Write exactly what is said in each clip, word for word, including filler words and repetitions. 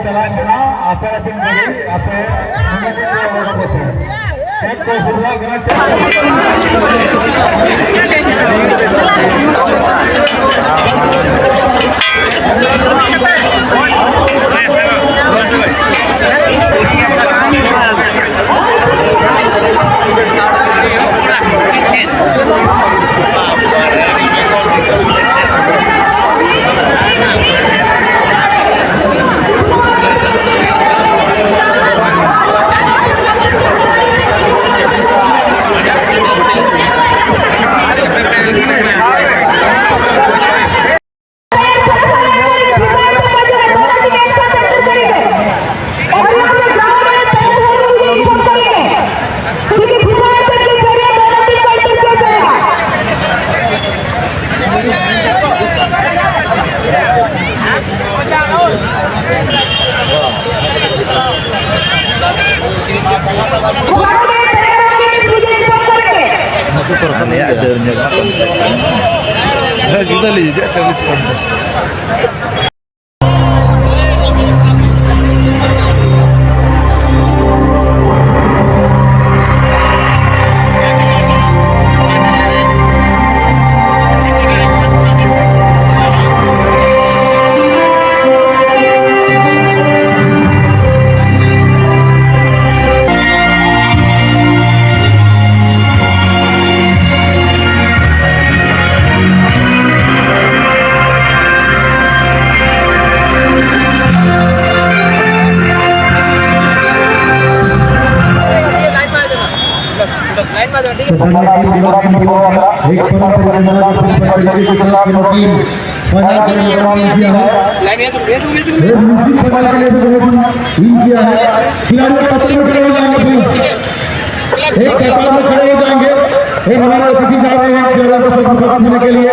ᱪᱟᱞᱟᱜ ᱠᱟᱱᱟ, ᱟᱯᱮ ᱟᱹᱯᱤᱱ ᱜᱟᱹᱰᱤ, ᱟᱯᱮ ᱱᱚᱰᱮ ᱜᱮ ᱚᱰᱚᱠ ᱠᱟᱛᱮ᱾ ᱪᱮᱫ ᱠᱚ ᱥᱩᱵᱤᱫᱷᱟ ᱠᱟᱱᱟ, ᱪᱮᱫ ᱠᱚ ᱟᱞᱮᱭᱟᱜ ᱫᱟᱹᱲ ᱧᱮᱞ ᱢᱟ ᱠᱚᱢ ᱥᱮ ᱠᱚᱢ᱾ ᱵᱷᱟᱹᱜᱤ ᱵᱟᱞᱮ ᱦᱤᱡᱩᱜᱼᱟ ᱪᱷᱟᱵᱵᱤᱥ ᱠᱷᱚᱱ ᱫᱚ᱾ एक कतार में खड़े हो जाएंगे। एक हमारे अतिथि जा रहे हैं, प्यारे को सबको खाने के लिए।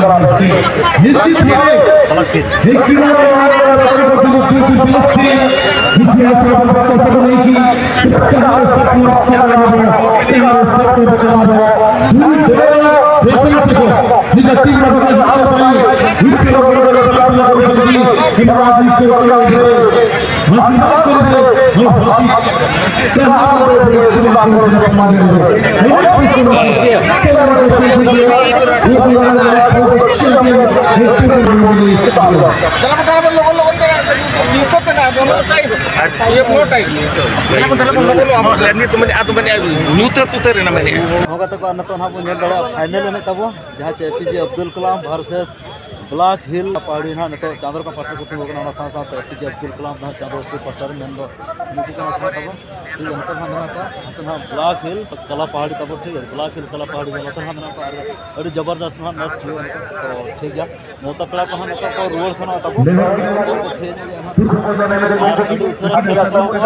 ᱠᱟᱱᱟ ᱵᱮᱥᱤ᱾ ᱱᱤᱥᱪᱤᱛ ᱵᱷᱟᱵᱮ ᱱᱤᱠᱤᱱᱟ ᱨᱮ ᱱᱚᱣᱟ ᱨᱮ ᱨᱚᱠᱚᱢ ᱠᱚ ᱥᱩᱫᱷᱩ ᱫᱩ ᱫᱩ ᱵᱮᱥᱤ ᱡᱤᱛᱤᱭᱟ ᱥᱟᱵ ᱠᱟᱛᱮ ᱥᱟᱵ ᱱᱤᱠᱤ ᱠᱟᱦᱟᱨ ᱥᱟᱯᱱᱟ ᱥᱟᱵ ᱱᱤᱠᱤ ᱠᱟᱦᱟᱨ ᱥᱟᱯᱱᱟ ᱥᱟᱵ ᱱᱤᱠᱤ ᱫᱩ ᱫᱩ ᱵᱮᱥᱤ ᱥᱮ ᱱᱤᱡᱮ ᱴᱤᱢ ᱨᱮ ᱵᱚᱞᱮ ᱡᱤᱛᱟᱣ ᱯᱟᱭᱮ ᱤᱥᱠᱮ ᱵᱟᱫ ᱵᱚᱞᱮ ᱵᱚᱞᱮ ᱵᱚᱞᱮ ᱤᱥᱠᱮ ᱵᱟᱫ ᱵᱚᱞᱮ ᱟᱥᱤᱨᱵᱟᱫ ᱠᱚᱨᱵᱮ ᱦᱚᱸ ᱵᱷᱟᱹᱜᱤ ᱡᱟᱦᱟᱸ ᱵᱚᱞᱮ ᱵᱚᱞᱮ ᱟᱥᱤᱨᱵᱟᱫ ᱠᱚᱨᱵᱮ ᱥᱟᱢᱟᱱ ᱫᱮᱵᱮ ᱦᱚᱸ ᱟᱥᱤᱨᱵᱟᱫ ᱠᱚᱨᱵᱮ ᱥᱟᱢᱟᱱ ᱫᱮᱵᱮ ᱪᱟᱞᱟᱜ ᱠᱟᱱᱟ ᱵᱚᱱ ᱞᱚᱜᱚᱱ ᱞᱚᱜᱚᱱ ᱛᱮ ᱱᱤᱛᱚᱜ ᱛᱮ ᱱᱟᱜ ᱱᱚᱣᱟ ᱴᱟᱭᱤᱢ ᱤᱭᱟᱹ ᱱᱚᱣᱟ ᱴᱟᱭᱤᱢ ᱱᱤᱛ ᱢᱟᱱᱮ ᱟᱫᱚ ᱢᱟᱱᱮ ᱧᱩᱛᱟᱹ ᱯᱩᱛᱟᱹ ᱨᱮᱱᱟᱜ ᱢᱮᱱᱮᱫᱼᱟ᱾ ᱦᱚᱸ ᱜᱟᱛᱮ ᱠᱚ, ᱱᱤᱛᱚᱜ ᱱᱟᱦᱟᱜ ᱵᱚᱱ ᱧᱮᱞ ᱫᱟᱲᱮᱭᱟᱜᱼᱟ ᱯᱷᱟᱭᱱᱮᱞ ᱮᱱᱮᱡ ᱛᱟᱵᱚ, ᱡᱟᱦᱟᱸ ᱪᱮ ᱮ ᱯᱤ ᱡᱮ ᱟᱵᱫᱩᱞ ᱠᱟᱞᱟᱢ ᱵᱷᱟᱨᱥᱮᱥ ᱵᱞᱟᱠ ᱦᱤᱞ ᱯᱟᱦᱟᱲᱤ ᱱᱟᱦᱟᱜ ᱱᱤᱛᱚᱜ ᱪᱟᱸᱫᱽ ᱨᱟᱠᱟᱵ ᱯᱟᱥᱴᱟ ᱠᱚ ᱛᱤᱸᱜᱩ ᱠᱟᱱᱟ᱾ ᱚᱱᱟ ᱥᱟᱶ ᱥᱟᱶᱛᱮ ᱮ ᱯᱤ ᱡᱮ ᱟᱵᱫᱩᱞ ᱠᱟᱞᱟᱢ ᱱᱟᱦᱟᱜ ᱪᱟᱸᱫᱽ ᱥᱩᱨ ᱯᱟᱥᱴᱟ ᱨᱮ ᱢᱮᱱᱫᱚ ᱱᱩᱠᱩ ᱠᱟᱱᱟ ᱠᱚ ᱛᱟᱵᱚ᱾ ᱴᱷᱤᱠ ᱜᱮᱭᱟ, ᱱᱚᱛᱮ ᱱᱟᱦᱟᱜ ᱢᱮᱱᱟᱜ ᱠᱚᱣᱟ, ᱱᱚᱛᱮ ᱱᱟᱦᱟᱜ ᱵᱞᱟᱠ ᱦᱤᱞ ᱠᱟᱞᱟ ᱯᱟᱦᱟᱲᱤ ᱛᱟᱵᱚ, ᱴᱷᱤᱠ ᱜᱮᱭᱟ, ᱵᱞᱟᱠ ᱦᱤᱞ ᱠᱟᱞᱟ ᱯᱟᱦᱟᱲᱤ ᱫᱚ ᱱᱚᱛᱮ ᱱᱟᱦᱟᱜ ᱢᱮᱱᱟᱜ ᱠᱚᱣᱟ᱾ ᱟᱨ ᱟᱹᱰᱤ ᱡᱚᱵᱚᱨᱡᱚᱥᱛ ᱱᱟᱦᱟᱜ ᱢᱮᱪ ᱦᱩᱭᱩᱜᱼᱟ ᱱᱤᱛᱚᱜ᱾ ᱛᱚ ᱴᱷᱤᱠ ᱜᱮᱭᱟ, ᱱᱮᱣᱛᱟ ᱯᱮᱲᱟ ᱠᱚᱦᱚᱸ ᱱᱤᱛᱚᱜ ᱠᱚ ᱨᱩᱣᱟᱹᱲ ᱥᱮᱱᱚᱜᱼᱟ ᱛᱟᱵᱚ᱾ ᱟᱨ ᱟᱹᱰᱤ ᱩᱥᱟᱹᱨᱟ ᱠᱷᱮᱞ ᱮᱛᱚᱦᱚᱵᱚᱜᱼᱟ᱾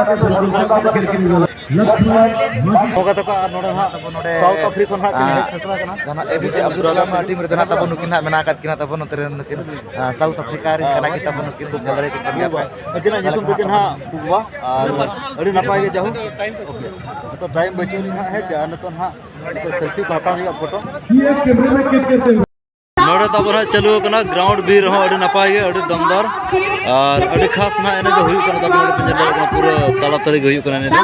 ᱜᱚᱝᱠᱮ ᱛᱟᱠᱚ ᱟᱨ ᱱᱚᱰᱮ ᱦᱟᱸᱜ ᱱᱚᱰᱮ ᱥᱟᱣᱩᱛᱷ ᱟᱯᱷᱨᱤᱠᱟ ᱠᱷᱚᱱ ᱦᱟᱸᱜ ᱠᱤᱱ ᱦᱮᱡ ᱥᱮᱴᱮᱨ ᱟᱠᱟᱱᱟ᱾ ᱡᱟᱦᱟᱸ ᱮ ᱯᱤ ᱡᱮ ᱟᱵᱫᱩᱞ ᱠᱟᱞᱟᱢ ᱴᱤᱢ ᱨᱮᱫᱚ ᱦᱟᱸᱜ ᱛᱟᱵᱚ ᱱᱩᱠᱤᱱ ᱦᱟᱸᱜ ᱢᱮᱱᱟᱜ ᱟᱠᱟᱫ ᱠᱤᱱᱟ ᱛᱟᱵᱚ ᱱᱚᱛᱮ ᱨᱮᱱ ᱱᱩᱠᱤᱱ, ᱟᱸ, ᱥᱟᱣᱩᱛᱷ ᱟᱯᱷᱨᱤᱠᱟ ᱨᱮᱱ ᱠᱟᱱᱟ ᱠᱤᱱ ᱛᱟᱵᱚ ᱱᱩᱠᱤᱱ, ᱧᱮᱞ ᱫᱟᱲᱮᱭᱟᱠᱤᱱ ᱠᱟᱱ ᱜᱮᱭᱟ ᱯᱮ᱾ ᱟᱹᱠᱤᱱᱟᱜ ᱧᱩᱛᱩᱢ ᱛᱟᱹᱠᱤᱱ ᱦᱟᱸᱜ ᱯᱩᱜᱵᱟ᱾ ᱟᱨ ᱟᱹᱰᱤ ᱱᱟᱯᱟᱭ ᱜᱮ ᱡᱟᱭᱦᱳᱠ᱾ ᱱᱤᱛᱚᱜ ᱴᱟᱭᱤᱢ ᱵᱟᱹᱪᱩᱜ ᱟᱹᱱᱤᱡ ᱦᱟᱸᱜ, ᱦᱮᱸ ᱪᱮ? ᱟᱨ ᱱᱤᱛᱚᱜ ᱦᱟᱸᱜ ᱱᱤᱛᱚᱜ ᱥᱮᱞᱯᱷᱤ ᱠᱚ ᱦᱟᱛᱟᱣ ᱦᱩᱭᱩᱜᱼᱟ, ᱯᱷᱳᱴᱳ᱾ ᱱᱚᱰᱮ ᱛᱟᱵᱚᱱ ᱦᱟᱸᱜ ᱪᱟᱹᱞᱩ ᱟᱠᱟᱱᱟ ᱜᱨᱟᱣᱩᱱᱰ ᱵᱤ ᱨᱮᱦᱚᱸ ᱟᱹᱰᱤ ᱱᱟᱯᱟᱭ ᱜᱮ, ᱟᱹᱰᱤ ᱫᱚᱢᱫᱟᱨ ᱟᱨ ᱟᱹᱰᱤ ᱠᱷᱟᱥ ᱱᱟᱦᱟᱜ ᱮᱱᱮᱡ ᱫᱚ ᱦᱩᱭᱩᱜ ᱠᱟᱱᱟ᱾ ᱛᱟᱵᱚᱱ ᱱᱚᱰᱮ ᱯᱮ ᱧᱮᱞ ᱫᱟᱲᱮᱭᱟᱜ ᱠᱟᱱᱟ, ᱯᱩᱨᱟᱹ ᱛᱟᱲᱟᱛᱟᱲᱤ ᱜᱮ ᱦᱩᱭᱩᱜ ᱠᱟᱱᱟ ᱮᱱᱮᱡ ᱫᱚ᱾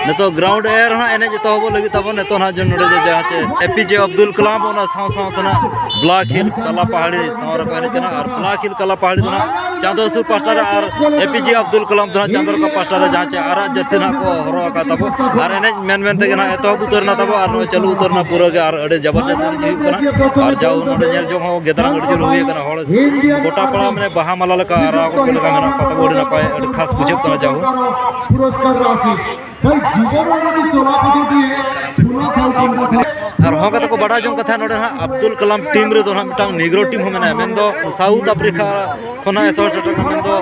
ᱱᱤᱛᱚᱜ ground ᱮ ᱨᱮ ᱦᱟᱸᱜ ᱮᱱᱮᱡ ᱮᱛᱚᱦᱚᱵᱚᱜ ᱞᱟᱹᱜᱤᱫ ᱛᱟᱵᱚᱱ᱾ ᱱᱤᱛᱚᱜ ᱦᱟᱸᱜ ᱡᱮ ᱱᱚᱰᱮ ᱡᱮ ᱡᱟᱦᱟᱸ ᱪᱮ ᱮ ᱯᱤ ᱡᱮ ᱟᱵᱫᱩᱞ ᱠᱟᱞᱟᱢ, ᱚᱱᱟ ᱥᱟᱶ ᱥᱟᱶᱛᱮ ᱦᱟᱸᱜ ᱵᱞᱟᱠ ᱦᱤᱞ ᱠᱟᱞᱟ ᱯᱟᱦᱟᱲᱤ ᱥᱟᱶ ᱨᱮᱠᱚ ᱮᱱᱮᱡ ᱠᱟᱱᱟ᱾ ᱟᱨ ᱵᱞᱟᱠ ᱦᱤᱞ ᱠᱟᱞᱟ ᱯᱟᱦᱟᱲᱤ ᱫᱚ ᱦᱟᱸᱜ ᱪᱟᱸᱫᱚ ᱦᱟᱹᱥᱩᱨ ᱯᱟᱥᱴᱟ ᱨᱮ, ᱟᱨ ᱮ ᱯᱤ ᱡᱮ ᱟᱵᱫᱩᱞ ᱠᱟᱞᱟᱢ ᱫᱚ ᱦᱟᱸᱜ ᱪᱟᱸᱫᱚ ᱨᱟᱠᱟᱵ ᱯᱟᱥᱴᱟ ᱨᱮ, ᱡᱟᱦᱟᱸ ᱪᱮ ᱟᱨᱟᱜ ᱡᱟᱹᱨᱥᱤ ᱱᱟᱦᱟᱜ ᱠᱚ ᱦᱚᱨᱚᱜ ᱟᱠᱟᱫ ᱛᱟᱵᱚ᱾ ᱟᱨ ᱮᱱᱮᱡ ᱢᱮᱱ ᱢᱮᱱ ᱛᱮᱜᱮ ᱱᱟᱦᱟᱜ ᱮᱛᱚᱦᱚᱵ ᱩᱛᱟᱹᱨ ᱮᱱᱟ ᱛᱟᱵᱚ, ᱟᱨ ᱱᱚᱜᱼᱚᱭ ᱪᱟᱹᱞᱩ ᱩᱛᱟᱹᱨ ᱮᱱᱟ ᱯᱩᱨᱟᱹ ᱜᱮ, ᱟᱨ ᱟᱹᱰᱤ ᱡᱟᱵᱚᱨᱫᱚᱥᱛ ᱮᱱᱮᱡ ᱦᱩᱭᱩᱜ ᱠᱟᱱᱟ᱾ ᱟᱨ ᱡᱟᱣ ᱱᱚᱰᱮ ᱧᱮᱞ ᱡᱚᱝ ᱦᱚᱸ ᱜᱮᱫᱟᱨᱟᱝ ᱟᱹᱰᱤ ᱡᱳᱨ ᱦᱩᱭ ᱟᱠᱟᱱᱟ, ᱦᱚᱲ ᱜᱚᱴᱟ ᱯᱟᱲᱟ ᱢᱟᱱᱮ ᱵᱟᱦᱟ ᱢᱟᱞᱟ ᱞᱮᱠᱟ ᱟᱨᱟᱣ ᱟᱠᱟᱫ ᱞᱮᱠᱟ ᱢᱮᱱᱟᱜ ᱠᱚᱣᱟ ᱛᱟᱵᱚ, ᱟᱹᱰᱤ ᱱᱟᱯᱟᱭ, ᱟᱹᱰᱤ ᱠᱷᱟᱥ ᱵᱩᱡᱷᱟᱹᱜ ᱠᱟᱱᱟ᱾ ᱡᱟᱣ ᱦᱳᱠ, ᱯᱩᱨᱚᱥᱠᱟᱨ ᱨᱟᱥᱤ ᱵᱷᱟᱭ ᱡᱤᱵᱚᱱ ᱨᱮ ᱡᱩᱫᱤ ᱪᱚᱞᱟ ᱯᱩᱡᱟᱹ ᱫᱤᱭᱮ ᱯᱷᱩᱞᱟ ᱛᱷᱟᱣ ᱠᱚᱱᱰᱟ ᱛᱷᱟᱣ᱾ ᱟᱨ ᱦᱚᱸ ᱠᱟᱛᱮ ᱠᱚ ᱵᱟᱰᱟᱭ ᱡᱚᱝ ᱠᱟᱛᱷᱟ, ᱱᱚᱰᱮ ᱦᱟᱸᱜ ᱟᱵᱫᱩᱞ ᱠᱟᱞᱟᱢ ᱴᱤᱢ ᱨᱮᱫᱚ ᱦᱟᱸᱜ ᱢᱤᱫᱴᱟᱝ ᱱᱤᱜᱽᱨᱳ ᱴᱤᱢ ᱦᱚᱸ ᱢᱮᱱᱟᱭᱟ, ᱢᱮᱱᱫᱚ ᱥᱟᱣᱩᱛᱷ ᱟᱯᱷᱨᱤᱠᱟ ᱠᱷᱚᱱᱟᱜ ᱮ ᱥᱚᱦᱚᱨ ᱥᱮᱴᱮᱨ ᱠᱟᱱᱟ, ᱢᱮᱱᱫᱚ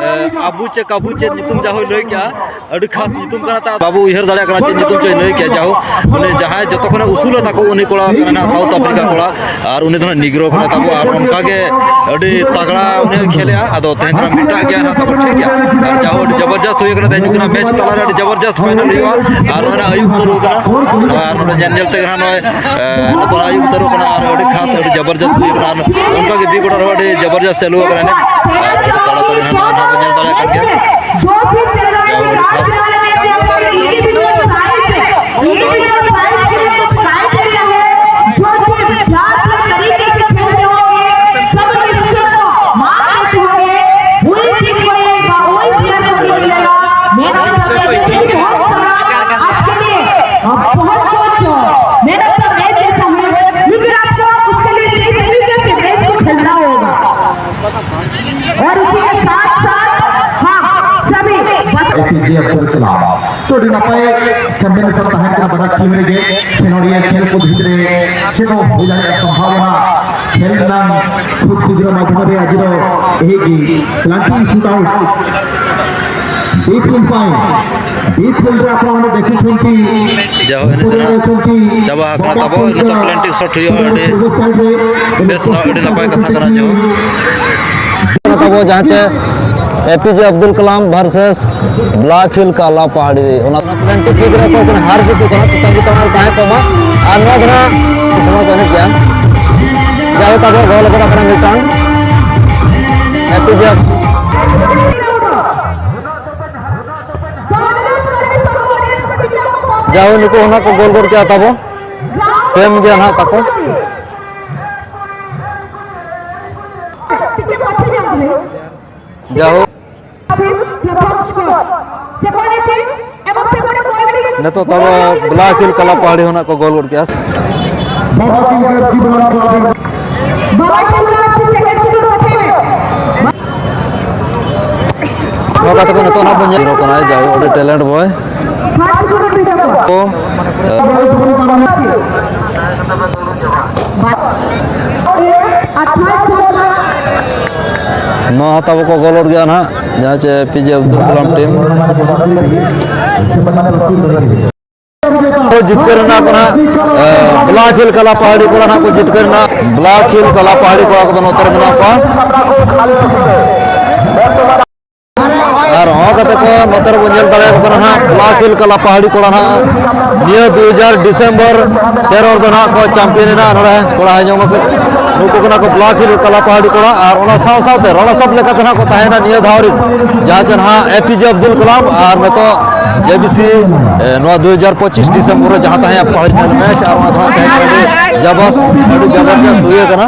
ᱮ, ᱟᱵᱩ ᱪᱮ ᱠᱟᱵᱩ ᱪᱮᱫ ᱧᱩᱛᱩᱢ ᱡᱟᱦᱳᱭ ᱞᱟᱹᱭ ᱠᱮᱜᱼᱟ, ᱟᱹᱰᱤ ᱠᱷᱟᱥ ᱧᱩᱛᱩᱢ ᱠᱟᱱᱟ᱾ ᱛᱟ ᱵᱟᱵᱚ ᱩᱭᱦᱟᱹᱨ ᱫᱟᱲᱮᱭᱟᱜ ᱠᱟᱱᱟ ᱪᱮᱫ ᱧᱩᱛᱩᱢ ᱪᱚᱭ ᱞᱟᱹᱭ ᱠᱮᱜᱼᱟ᱾ ᱡᱟᱦᱳᱠ, ᱩᱱᱤ ᱡᱟᱦᱟᱸᱭ ᱡᱚᱛᱚ ᱠᱷᱚᱱᱮ ᱩᱥᱩᱞᱟ ᱛᱟᱠᱚ, ᱩᱱᱤ ᱠᱚᱲᱟ ᱠᱟᱱᱟᱭ ᱱᱟᱦᱟᱜ ᱥᱟᱣᱩᱛᱷ ᱟᱯᱷᱨᱤᱠᱟ ᱠᱚᱲᱟ, ᱟᱨ ᱩᱱᱤ ᱫᱚ ᱱᱟᱦᱟᱜ ᱱᱤᱜᱽᱨᱳ ᱠᱟᱱᱟᱭ ᱛᱟᱵᱚ᱾ ᱟᱨ ᱚᱱᱠᱟ ᱜᱮ ᱟᱹᱰᱤ ᱛᱟᱜᱲᱟ ᱩᱱᱤ ᱦᱚᱸᱭ ᱠᱷᱮᱞᱮᱜᱼᱟ᱾ ᱟᱫᱚ ᱛᱮᱦᱮᱧ ᱫᱚ ᱱᱟᱦᱟᱜ ᱢᱤᱫᱴᱟᱜ ᱜᱮᱭᱟ ᱱᱟᱦᱟᱜ ᱛᱟᱵᱚ, ᱴᱷᱤᱠ ᱜᱮᱭᱟ᱾ ᱟᱨ ᱡᱟᱦᱳᱠ, ᱟᱹᱰᱤ ᱡᱚᱵᱚᱨᱡᱚᱥᱛ ᱦᱩᱭ ᱠᱟᱱᱟ ᱛᱮᱦᱮᱧ ᱧᱩᱛᱩᱢ ᱠᱟᱱᱟ ᱢᱮᱪ ᱛᱟᱞᱟᱨᱮ, ᱟᱹᱰᱤ ᱡᱚᱵᱚᱨᱡᱚᱥᱛ ᱯᱷᱟᱭᱱᱟᱞ ᱦᱩᱭᱩᱜᱼᱟ᱾ ᱟᱨ ᱱᱚᱜᱼᱚᱭ ᱱᱟᱦᱟᱜ ᱟᱹᱭᱩᱵ ᱩᱛᱟᱹᱨ ᱠᱟᱱᱟ, ᱟᱨ ᱱᱚᱰᱮ ᱧᱮᱞ ᱧᱮᱞ ᱛᱮᱜᱮ ᱱᱟᱦᱟᱜ ᱱᱚᱜᱼᱚᱭ ᱮ, ᱱᱤᱛᱚᱜ ᱟᱹᱭᱩᱵ ᱩᱛᱟᱹᱨᱚᱜ ᱠᱟᱱᱟ ᱟᱨ ᱟᱹᱰᱤ ᱠᱷᱟᱥ, ᱟᱹᱰᱤ ᱡᱚᱵᱚᱨᱡᱚᱥᱛ ᱦᱩᱭ ᱠᱟᱱᱟ᱾ ᱟᱨ ᱚᱱᱠᱟ ᱜᱮ ᱵᱤ ᱜᱚᱰᱟ ᱨᱮᱦᱚᱸ ᱟᱹᱰᱤ ᱡᱚᱵᱚᱨᱡᱚᱥᱛ ᱪᱟᱹᱞᱩ ᱟᱠᱟᱱᱟ ᱮᱱᱮᱡ᱾ ᱟᱨ ᱟᱹᱰᱤ ᱛᱟᱲᱟᱛᱟᱲᱤ ᱱᱟᱦᱟᱜ ᱱᱚᱜᱼᱚᱭ ᱱᱟᱦᱟᱜ ᱵᱚᱱ ᱧᱮᱞ ᱫᱟᱲᱮᱭᱟᱜ ᱠᱟᱱ ᱜᱮᱭᱟ᱾ जो भी चल रहा है, जो भी चल रहा है, राज वाले ने अपने अपने इंडिविजुअल प्राइज, इंडिविजुअल प्राइज के लिए कुछ क्राइटेरिया है, जो कि जातीय तरीके से खेलते होंगे, सब डिसीजन को मान लेते होंगे, वही टीम को ये, वही प्लेयर को ये मिलेगा। मैन ऑफ द मैच, जैसे कि बहुत सारा आपके लिए, अ, बहुत कुछ मैन ऑफ द मैच जैसा है, लेकिन आपको उसके लिए सही तरीके से मैच को खेलना होगा। और उसी के साथ साथ हम सभी बच- ᱮ ᱯᱤ ᱡᱮ ᱟᱵᱫᱩᱞ ᱠᱟᱞᱟᱢ ᱛᱚ ᱟᱹᱰᱤ ᱱᱟᱯᱟᱭ ᱠᱚᱢᱵᱤᱱᱮᱥᱚᱱ ᱛᱟᱦᱮᱸ ᱠᱟᱱᱟ ᱵᱟᱱᱟᱨ ᱴᱤᱢ ᱨᱮᱜᱮ᱾ ᱠᱷᱮᱞᱳᱰᱤᱭᱟᱹ ᱠᱷᱮᱞ ᱠᱚ ᱵᱷᱤᱛᱨᱤ ᱨᱮ ᱪᱮᱫ ᱦᱚᱸ ᱦᱩᱭ ᱫᱟᱲᱮᱭᱟᱜ ᱥᱚᱢᱵᱷᱟᱵᱚᱱᱟ ᱠᱷᱮᱞ ᱨᱮᱱᱟᱜ ᱠᱷᱩᱵ ᱥᱤᱜᱽᱨᱚ ᱢᱟᱫᱽᱫᱷᱚᱢ ᱨᱮ ᱟᱡ ᱫᱚ ᱮᱦᱤᱡᱤ ᱯᱞᱟᱱᱴᱤᱝ ᱥᱩᱴ ᱟᱣᱩᱴ ᱰᱤᱯ ᱩᱢᱯᱟᱭᱟᱨ ᱰᱤᱯ ᱯᱷᱤᱞᱰ ᱨᱮ ᱟᱯᱱᱟᱨ ᱚᱸᱰᱮ ᱫᱮᱠᱷᱩ ᱪᱷᱚᱱᱛᱤ ᱡᱟᱦᱳ ᱮᱱᱮᱡ ᱫᱚ ᱱᱟᱦᱟᱜ ᱪᱟᱵᱟ ᱟᱠᱟᱱᱟ ᱛᱟᱵᱚ, ᱱᱤᱛᱚᱜ ᱯᱞᱮᱱᱴᱤᱝ ᱥᱚᱴ ᱦᱩᱭᱩᱜᱼᱟ᱾ ᱟᱹᱰᱤ ᱵᱮᱥ ᱱᱚᱣᱟ ᱟᱹᱰᱤ ᱱᱟᱯᱟᱭ ᱠᱟᱛᱷᱟ ᱠᱟᱱᱟ᱾ ᱡᱟᱦᱳ ᱛᱟᱵᱚ ᱡᱟᱦᱟᱸ ᱪᱮ ᱮ ᱯᱤ ᱡᱮ ᱟᱵᱫᱩᱞ ᱠᱟᱞᱟᱢ ᱵᱷᱟᱨᱥᱮᱥ ᱵᱞᱟᱠ ᱦᱤᱞ ᱠᱟᱞᱟ ᱯᱟᱦᱟᱲᱤ, ᱚᱱᱟ ᱯᱞᱮᱱᱴᱤᱝ ᱠᱤᱠ ᱨᱮ ᱚᱠᱚᱭ ᱠᱟᱱᱟ ᱦᱟᱨ ᱡᱤᱛ ᱠᱟᱱᱟ, ᱛᱟᱺᱜᱤ ᱛᱟᱲᱟᱢ ᱨᱮ ᱛᱟᱦᱮᱸ ᱠᱚᱜ ᱢᱟ᱾ ᱟᱨ ᱱᱚᱣᱟ ᱫᱚ ᱱᱟᱦᱟᱜ ᱥᱚᱢᱚᱭ ᱠᱚ ᱮᱱᱮᱡ ᱜᱮᱭᱟ᱾ ᱡᱟᱦᱳ ᱛᱟᱵᱚ ᱜᱚᱞ ᱠᱟᱱᱟ ᱢᱤᱫᱴᱟᱝ ᱮ ᱯᱤ ᱡᱮ ᱛᱟᱣ ᱱᱩᱠᱩ ᱚᱱᱟ ᱠᱚ ᱜᱳᱞ ᱜᱚᱫ ᱠᱮᱜᱼᱟ ᱛᱟᱵᱚ᱾ ᱥᱮᱢ ᱜᱮ ᱱᱟᱦᱟᱜ ᱛᱟᱠᱚ᱾ ᱡᱟᱭᱦᱳᱠ, ᱱᱤᱛᱚᱜ ᱛᱟᱵᱚ ᱵᱞᱟᱠ ᱦᱤᱞ ᱠᱟᱞᱟ ᱯᱟᱦᱟᱲᱤ ᱦᱚᱸ ᱱᱟᱜ ᱠᱚ ᱜᱳᱞ ᱜᱚᱫ ᱠᱮᱜᱼᱟ᱾ ᱱᱚᱣᱟ ᱠᱟᱛᱮ ᱠᱚ ᱱᱤᱛᱚᱜ ᱱᱟᱜ ᱵᱚᱱ ᱧᱮᱞ ᱠᱟᱱᱟ, ᱡᱟᱭᱦᱳᱠ, ᱟᱹᱰᱤ ᱴᱮᱞᱮᱱᱴ ᱵᱚᱭ᱾ ᱱᱚᱣᱟ ᱦᱚᱸ ᱛᱟᱵᱚ ᱠᱚ ᱜᱳᱞ ᱜᱚᱫ ᱜᱮᱭᱟ ᱱᱟᱦᱟᱜ, ᱡᱟᱦᱟᱸ ᱪᱮ ᱯᱤ ᱡᱮ ᱟᱵᱫᱩᱞ ᱠᱟᱞᱟᱢ ᱴᱤᱢ᱾ ᱠᱚ ᱡᱤᱛᱠᱟᱹᱨ ᱮᱱᱟ ᱠᱚ ᱱᱟᱦᱟᱜ, ᱮ, ᱵᱞᱟᱠ ᱦᱤᱞ ᱠᱟᱞᱟ ᱯᱟᱦᱟᱲᱤ ᱠᱚᱲᱟ ᱱᱟᱦᱟᱜ ᱠᱚ ᱡᱤᱛᱠᱟᱹᱨ ᱮᱱᱟ᱾ ᱵᱞᱟᱠ ᱦᱤᱞ ᱠᱟᱞᱟ ᱯᱟᱦᱟᱲᱤ ᱠᱚᱲᱟ ᱠᱚᱫᱚ ᱱᱚᱛᱮ ᱨᱮ ᱢᱮᱱᱟᱜ ᱠᱚᱣᱟ᱾ ᱟᱨ ᱦᱚᱸ ᱠᱟᱛᱮ ᱠᱚ ᱱᱚᱛᱮ ᱨᱮᱵᱚᱱ ᱧᱮᱞ ᱫᱟᱲᱮᱭᱟᱠᱚ ᱠᱟᱱᱟ ᱱᱟᱦᱟᱜ, ᱵᱞᱟᱠ ᱦᱤᱞ ᱠᱟᱞᱟ ᱯᱟᱦᱟᱲᱤ ᱠᱚᱲᱟ ᱱᱟᱦᱟᱜ᱾ ᱱᱤᱭᱟᱹ ᱫᱩ ᱦᱟᱡᱟᱨ ᱰᱤᱥᱮᱢᱵᱚᱨ ᱛᱮᱨᱚ ᱨᱮᱫᱚ ᱱᱟᱦᱟᱜ ᱠᱚ ᱪᱟᱢᱯᱤᱭᱟᱱ ᱮᱱᱟ ᱱᱚᱰᱮ ᱠᱚᱲᱟ ᱦᱟᱡᱚᱢ ᱠᱟᱛᱮ᱾ ᱱᱩᱠᱩ ᱠᱟᱱᱟ ᱠᱚ ᱵᱞᱟᱠ ᱦᱤᱞ ᱠᱟᱞᱟ ᱯᱟᱦᱟᱲᱤ ᱠᱚᱲᱟ᱾ ᱟᱨ ᱚᱱᱟ ᱥᱟᱶ ᱥᱟᱶᱛᱮ ᱨᱟᱱᱟᱨᱥ ᱟᱯ ᱞᱮᱠᱟᱛᱮ ᱱᱟᱦᱟᱜ ᱠᱚ ᱛᱟᱦᱮᱸᱭᱮᱱᱟ ᱱᱤᱭᱟᱹ ᱫᱷᱟᱣ ᱨᱮ, ᱡᱟᱦᱟᱸ ᱪᱮ ᱱᱟᱦᱟᱜ ᱮ ᱯᱤ ᱡᱮ ᱟᱵᱫᱩᱞ ᱠᱟᱞᱟᱢ ᱟᱨ ᱱᱤᱛᱚᱜ ᱡᱮ ᱵᱤ ᱥᱤ, ᱮ, ᱱᱚᱣᱟ ᱫᱩ ᱦᱟᱡᱟᱨ ᱯᱚᱸᱪᱤᱥ ᱰᱤᱥᱮᱢᱵᱚᱨ ᱨᱮ ᱡᱟᱦᱟᱸ ᱛᱟᱦᱮᱸᱭᱟ ᱯᱷᱟᱭᱱᱟᱞ ᱢᱮᱪ, ᱟᱨ ᱚᱱᱟ ᱫᱚ ᱦᱟᱸᱜ ᱛᱟᱦᱮᱸ ᱠᱟᱱᱟ ᱟᱹᱰᱤ ᱡᱟᱵᱟᱥ, ᱟᱹᱰᱤ ᱡᱟᱵᱚᱨᱫᱚᱥ ᱦᱩᱭ ᱟᱠᱟᱱᱟ᱾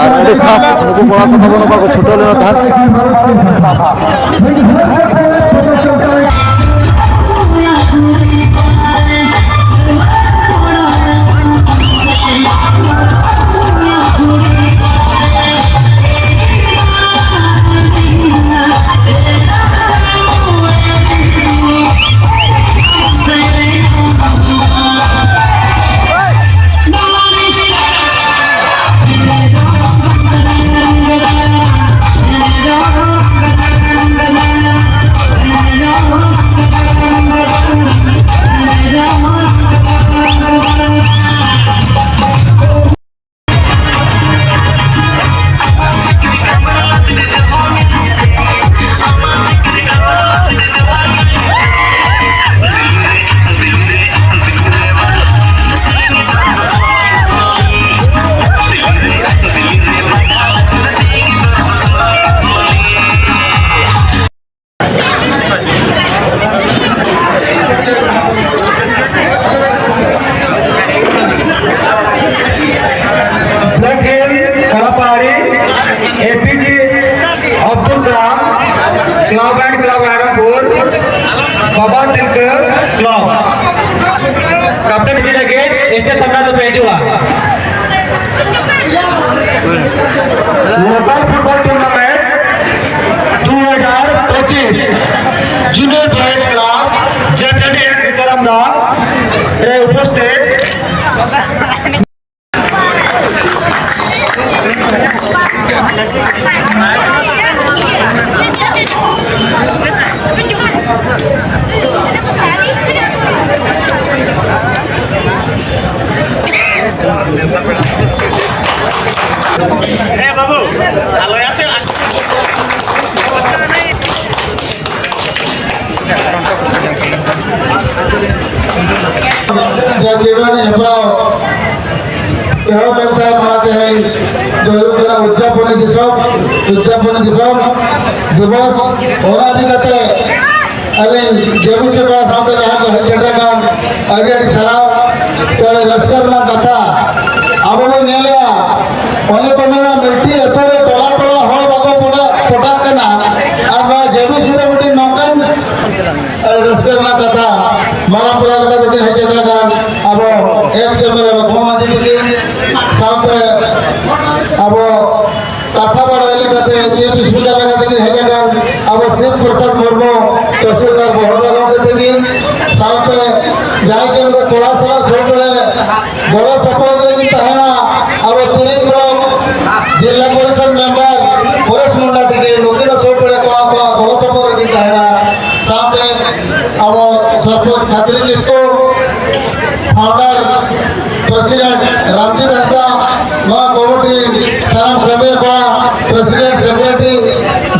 ᱟᱨ ᱟᱹᱰᱤ ᱠᱷᱟᱥ ᱱᱩᱠᱩ ᱠᱚᱲᱟ ᱠᱚ ᱛᱟᱵᱚᱱ ᱚᱠᱟ ᱠᱚ ᱪᱷᱩᱴᱟᱹᱣ ᱞᱮᱱᱟ ᱛᱟᱦᱮᱸᱫ᱾ ᱞᱟᱹᱜᱤᱫ ᱥᱴᱮᱡᱽ ᱥᱟᱢᱱᱟ ᱫᱚᱯᱮ ᱦᱤᱡᱩᱜᱼᱟ᱾ ᱞᱳᱠᱟᱞ ᱯᱷᱩᱴᱵᱚᱞ ᱴᱩᱨᱱᱟᱢᱮᱱᱴ ᱫᱩ ᱦᱟᱡᱟᱨ ᱯᱚᱸᱪᱤᱥ junior boys club Jatadi and Bikram ᱫᱟ ᱨᱮ ᱩᱯᱚᱥᱛᱷᱤᱛ᱾ ᱦᱮᱸ ᱵᱟᱹᱵᱩ, ᱟᱞᱚᱭᱟᱯᱮ᱾ ᱡᱟᱹᱛᱤᱭᱟᱹᱨᱤ ᱦᱮᱯᱨᱟᱣ ᱮᱦᱚᱵ ᱮᱱ ᱛᱟᱭᱚᱢ ᱚᱱᱟ ᱛᱮᱦᱮᱧ ᱫᱚ ᱦᱩᱭᱩᱜ ᱠᱟᱱᱟ ᱩᱫᱽᱡᱟᱯᱚᱱᱤ ᱫᱤᱥᱚᱢ, ᱩᱫᱽᱡᱟᱯᱚᱱᱤ ᱫᱤᱥᱚᱢ ᱫᱤᱵᱚᱥ᱾ ᱚᱱᱟ ᱤᱫᱤ ᱠᱟᱛᱮ ᱟᱹᱞᱤᱧ ᱡᱮᱢᱤ ᱪᱮᱠᱲᱟ ᱥᱟᱶᱛᱮ ᱡᱟᱦᱟᱸ ᱠᱚ ᱦᱮᱡ ᱥᱮᱴᱮᱨ ᱟᱠᱟᱱ ᱟᱹᱰᱤ ᱟᱹᱰᱤ ᱥᱟᱨᱦᱟᱣ᱾ ᱛᱚ ᱟᱹᱰᱤ ᱨᱟᱹᱥᱠᱟᱹ ᱨᱮᱱᱟᱜ ᱠᱟᱛᱷᱟ ᱟᱵᱚ ᱵᱚᱱ ᱧᱮᱞᱮᱜᱼᱟ, ᱚᱱᱮ ᱠᱚ ᱢᱮᱱᱟ ᱢᱤᱫᱴᱤᱡ ᱟᱹᱛᱩ ᱨᱮ ᱴᱚᱞᱟ ᱴᱚᱞᱟ ᱦᱚᱲ ᱵᱟᱠᱚ ᱯᱚᱴᱟ-, ᱯᱚᱴᱟᱜ ᱠᱟᱱᱟ᱾ ᱟᱨ ᱱᱚᱣᱟ ᱡᱮᱢᱤ ᱥᱤᱫᱷᱟᱹ ᱢᱤᱫᱴᱤᱡ ᱱᱚᱝᱠᱟᱱ ᱟᱹᱰᱤ ᱨᱟᱹᱥᱠᱟᱹ ᱨᱮᱱᱟᱜ ᱠᱟᱛᱷᱟ, ᱢᱟᱨᱟᱝ ᱯᱮᱲᱟ ᱞᱮᱠᱟᱛᱮ ᱠᱤᱱ ᱦᱮᱡ ᱥᱮᱴᱮᱨ ᱟᱠᱟᱱ ᱟᱵᱚ ᱮᱠᱥ ᱮᱢ ᱮᱞ ᱮ ᱵᱟᱹᱵᱩ ᱢᱟᱹᱡᱷᱤ ᱛᱤᱠᱤᱱ ᱥᱟᱶᱛᱮ ᱟᱵᱚ ᱠᱟᱛᱷᱟ ᱵᱟᱲᱟᱭ ᱞᱮᱠᱟᱛᱮ ᱪᱤᱯ ᱥᱯᱤᱠᱟᱨ ᱞᱮᱠᱟᱛᱮ ᱠᱤᱱ ᱦᱮᱡ ᱟᱠᱟᱱ ᱟᱵᱚ ᱥᱤᱵ ᱯᱨᱚᱥᱟᱫᱽ ᱢᱩᱨᱢᱩ ᱛᱚᱦᱥᱤᱞᱫᱟᱨ ᱵᱚᱦᱚᱲᱫᱟ ᱜᱚᱢᱠᱮ ᱛᱤᱠᱤᱱ ᱥᱟᱶᱛᱮ ᱡᱟᱦᱟᱸᱭ ᱠᱤᱱ ᱱᱩᱠᱩ ᱠᱚᱲᱟ ᱥᱟᱞᱟᱜ ᱥᱩᱨ ᱨᱮ ᱜᱚᱲᱚ ᱥᱚᱯᱚᱦᱚᱫ ᱨᱮᱠᱤᱱ ᱛᱟᱦᱮᱱᱟ ᱟᱵᱚ ᱛᱤᱨᱤᱡ ᱵᱞᱚᱠ ᱡᱤᱞᱟ ᱯᱚᱨᱤᱥᱚᱫ ᱢᱮᱢᱵᱟᱨ ᱯᱚᱨᱮᱥ ᱢᱩᱱᱰᱟ ᱛᱤᱠᱤᱱ, ᱱᱩᱠᱤᱱ ᱦᱚᱸ ᱥᱩᱨ ᱨᱮ ᱠᱚᱲᱟ ᱠᱚᱣᱟᱜ ᱜᱚᱲᱚ ᱥᱚᱯᱚᱦᱚᱫ ᱨᱮᱠᱤᱱ ᱛᱟᱦᱮᱱᱟ᱾ ᱥᱟᱶᱛᱮ ᱟᱵᱚ ᱥᱚᱨᱯᱚᱧᱪ ᱠᱷᱟᱛᱨᱤ ᱠᱤᱥᱠᱩ, ᱯᱷᱟᱣᱩᱱᱰᱟᱨ ᱯᱨᱮᱥᱤᱰᱮᱱᱴ ᱨᱟᱢᱡᱤᱛ ᱦᱟᱸᱥᱫᱟ, ᱱᱚᱣᱟ ᱠᱚᱢᱤᱴᱤ ᱥᱟᱱᱟᱢ ᱠᱟᱹᱢᱤᱭᱟᱹ ᱠᱚᱲᱟ, ᱯᱨᱮᱥᱤᱰᱮᱱᱴ, ᱥᱮᱠᱨᱮᱴᱟᱨᱤ,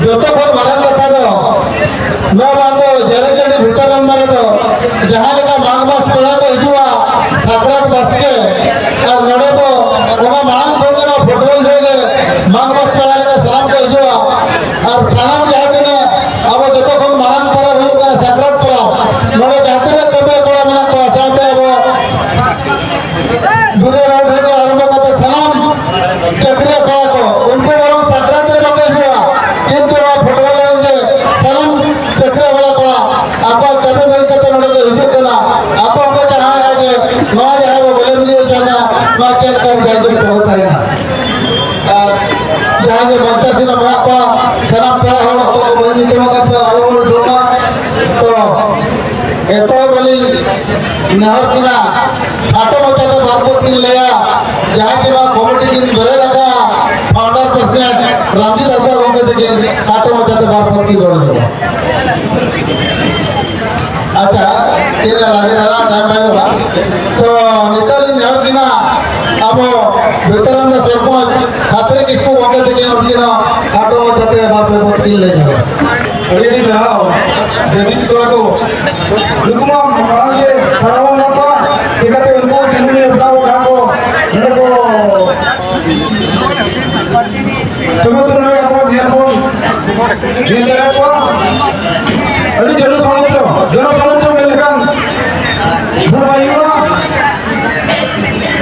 ᱡᱚᱛᱚ ᱠᱷᱚᱱ ᱢᱟᱨᱟᱝ ᱠᱟᱛᱷᱟ ᱫᱚ ᱱᱚᱣᱟ ᱵᱟᱝ ᱫᱚ ᱡᱟᱹᱨᱤ ᱴᱟᱺᱰᱤ ᱵᱷᱤᱛᱟᱹᱨ ᱨᱮ ᱫᱚ ᱡᱟᱦᱟᱸ ᱞᱮᱠᱟ ᱢᱟᱜᱽ ᱢᱟᱥ ᱯᱮᱲᱟ ᱠᱚ ᱦᱤᱡᱩᱜᱼᱟ, ᱥᱟᱠᱨᱟᱛ ᱵᱟᱥᱠᱮ, ᱟᱨ ᱱᱚᱰᱮ ᱫᱚ ᱚᱱᱟ ᱢᱟᱲᱟᱝ ᱠᱷᱚᱱ ᱜᱮ ᱱᱚᱣᱟ ᱯᱷᱩᱴᱵᱚᱞ ᱡᱚᱭ ᱨᱮ ᱢᱟᱜᱽ ᱢᱟᱥ ᱯᱮᱲᱟ ᱞᱮᱠᱟ ᱥᱟᱱᱟᱢ ᱠᱚ ᱦᱤᱡᱩᱜᱼᱟ᱾ ᱟᱨ ᱥᱟᱱᱟᱢ ᱡᱟᱦᱟᱸ ᱛᱤᱱᱟᱹᱜ ᱟᱵᱚ ᱡᱚᱛᱚ ᱠᱷᱚᱱ ᱢᱟᱨᱟᱝ ᱯᱚᱨᱚᱵᱽ ᱦᱩᱭᱩᱜ ᱠᱟᱱᱟ ᱥᱟᱠᱨᱟᱛ ᱯᱚᱨᱚᱵᱽ, ᱱᱚᱰᱮ ᱡᱟᱦᱟᱸ ᱛᱤᱱᱟᱹᱜ ᱠᱟᱹᱢᱤᱭᱟᱹ ᱠᱚᱲᱟ ᱡᱟᱦᱟᱸ ᱜᱮ ᱵᱟᱧᱪᱟᱣ ᱥᱮᱱ ᱢᱮᱱᱟᱜ ᱠᱚᱣᱟ, ᱥᱟᱱᱟᱢ ᱯᱮᱲᱟ ᱦᱚᱲ ᱠᱚ ᱵᱟᱹᱧ ᱧᱩᱛᱩᱢ ᱟᱠᱟᱫ ᱠᱚᱣᱟ, ᱟᱞᱚ ᱵᱚᱱ ᱫᱩᱠᱟ᱾ ᱛᱚ ᱮᱛᱚᱦᱚᱵ ᱨᱮᱞᱤᱧ ᱱᱮᱦᱚᱨ ᱠᱤᱱᱟ, ᱠᱷᱟᱴᱚ ᱢᱟᱪᱷᱟᱛᱮ ᱵᱟᱨ ᱯᱚᱫ ᱠᱤᱱ ᱞᱟᱹᱭᱟ, ᱡᱟᱦᱟᱸᱭ ᱡᱮ ᱱᱚᱣᱟ ᱠᱚᱢᱤᱴᱤ ᱠᱤᱱ ᱵᱮᱨᱮᱫ ᱟᱠᱟᱫ, ᱯᱷᱟᱣᱩᱱᱰᱟᱨ ᱯᱨᱮᱥᱤᱰᱮᱱᱴ ᱨᱟᱢᱡᱤᱛ ᱦᱟᱸᱥᱫᱟ ᱜᱚᱢᱠᱮ ᱛᱟᱹᱠᱤᱱ ᱠᱷᱟᱴᱚ ᱢᱟᱪᱷᱟᱛᱮ ᱵᱟᱨ ᱯᱚᱫ ᱠᱤᱱ ᱨᱚᱲ ᱧᱚᱜᱟ᱾ ᱟᱪᱪᱷᱟ, ᱛᱤᱱᱟᱹᱜ ᱞᱟᱜᱮ ᱫᱷᱟᱨᱟ ᱴᱟᱭᱤᱢ ᱵᱟᱭ ᱦᱩᱭᱩᱜᱼᱟ᱾ ᱛᱚ ᱱᱤᱛᱚᱜ ᱞᱤᱧ ᱱᱮᱦᱚᱨ ᱠᱤᱱᱟ, ᱟᱵᱚ ᱵᱷᱤᱛᱟᱨᱟᱱᱫᱟ ᱥᱚᱨᱯᱚᱧᱪ ᱠᱷᱟᱛᱨᱤ ᱠᱤᱥᱠᱩ ᱜᱚᱢᱠᱮ ᱛᱟᱹᱠᱤᱱ ᱩᱱᱠᱤᱱ ᱦᱚᱸ ᱠᱷᱟᱴᱚ ᱢᱟᱪᱷᱟᱛᱮ ᱵᱟᱨ ᱯᱮ ᱯᱚᱫ ᱠᱤᱱ ᱞᱟᱹᱭ ᱧᱚᱜᱟ᱾ ᱟᱹᱰᱤ ᱟᱹᱰᱤ ᱥᱟᱨᱦᱟᱣ᱾ ᱡᱟᱹᱢᱤᱥ ᱠᱚᱲᱟ ᱠᱚ, ᱱᱩᱠᱩ ᱢᱟ ᱢᱟᱲᱟᱝ ᱜᱮ ᱠᱷᱟᱲᱟᱣ ᱢᱮᱱᱟᱜ ᱠᱚᱣᱟ, ᱪᱤᱠᱟᱹᱛᱮ ᱩᱱᱠᱩ ᱛᱤᱸᱜᱩ ᱧᱮᱞ ᱠᱚᱣᱟ ᱠᱚ, ᱱᱚᱰᱮ ᱠᱚ ᱛᱚᱵᱮ ᱛᱚ ᱱᱚᱰᱮ ᱟᱵᱚ ᱧᱮᱞ ᱵᱚᱱ ᱧᱮᱞ ᱫᱟᱲᱮᱭᱟᱜ ᱠᱚᱣᱟ᱾ ᱟᱹᱰᱤ ᱡᱚᱱᱚ ᱥᱟᱢᱚᱨᱛᱷᱚ, ᱡᱚᱱᱚ ᱥᱟᱢᱚᱨᱛᱷᱚ ᱢᱮᱱ ᱞᱮᱠᱷᱟᱱ ᱵᱷᱩᱞ ᱵᱟᱭ ᱦᱩᱭᱩᱜᱼᱟ᱾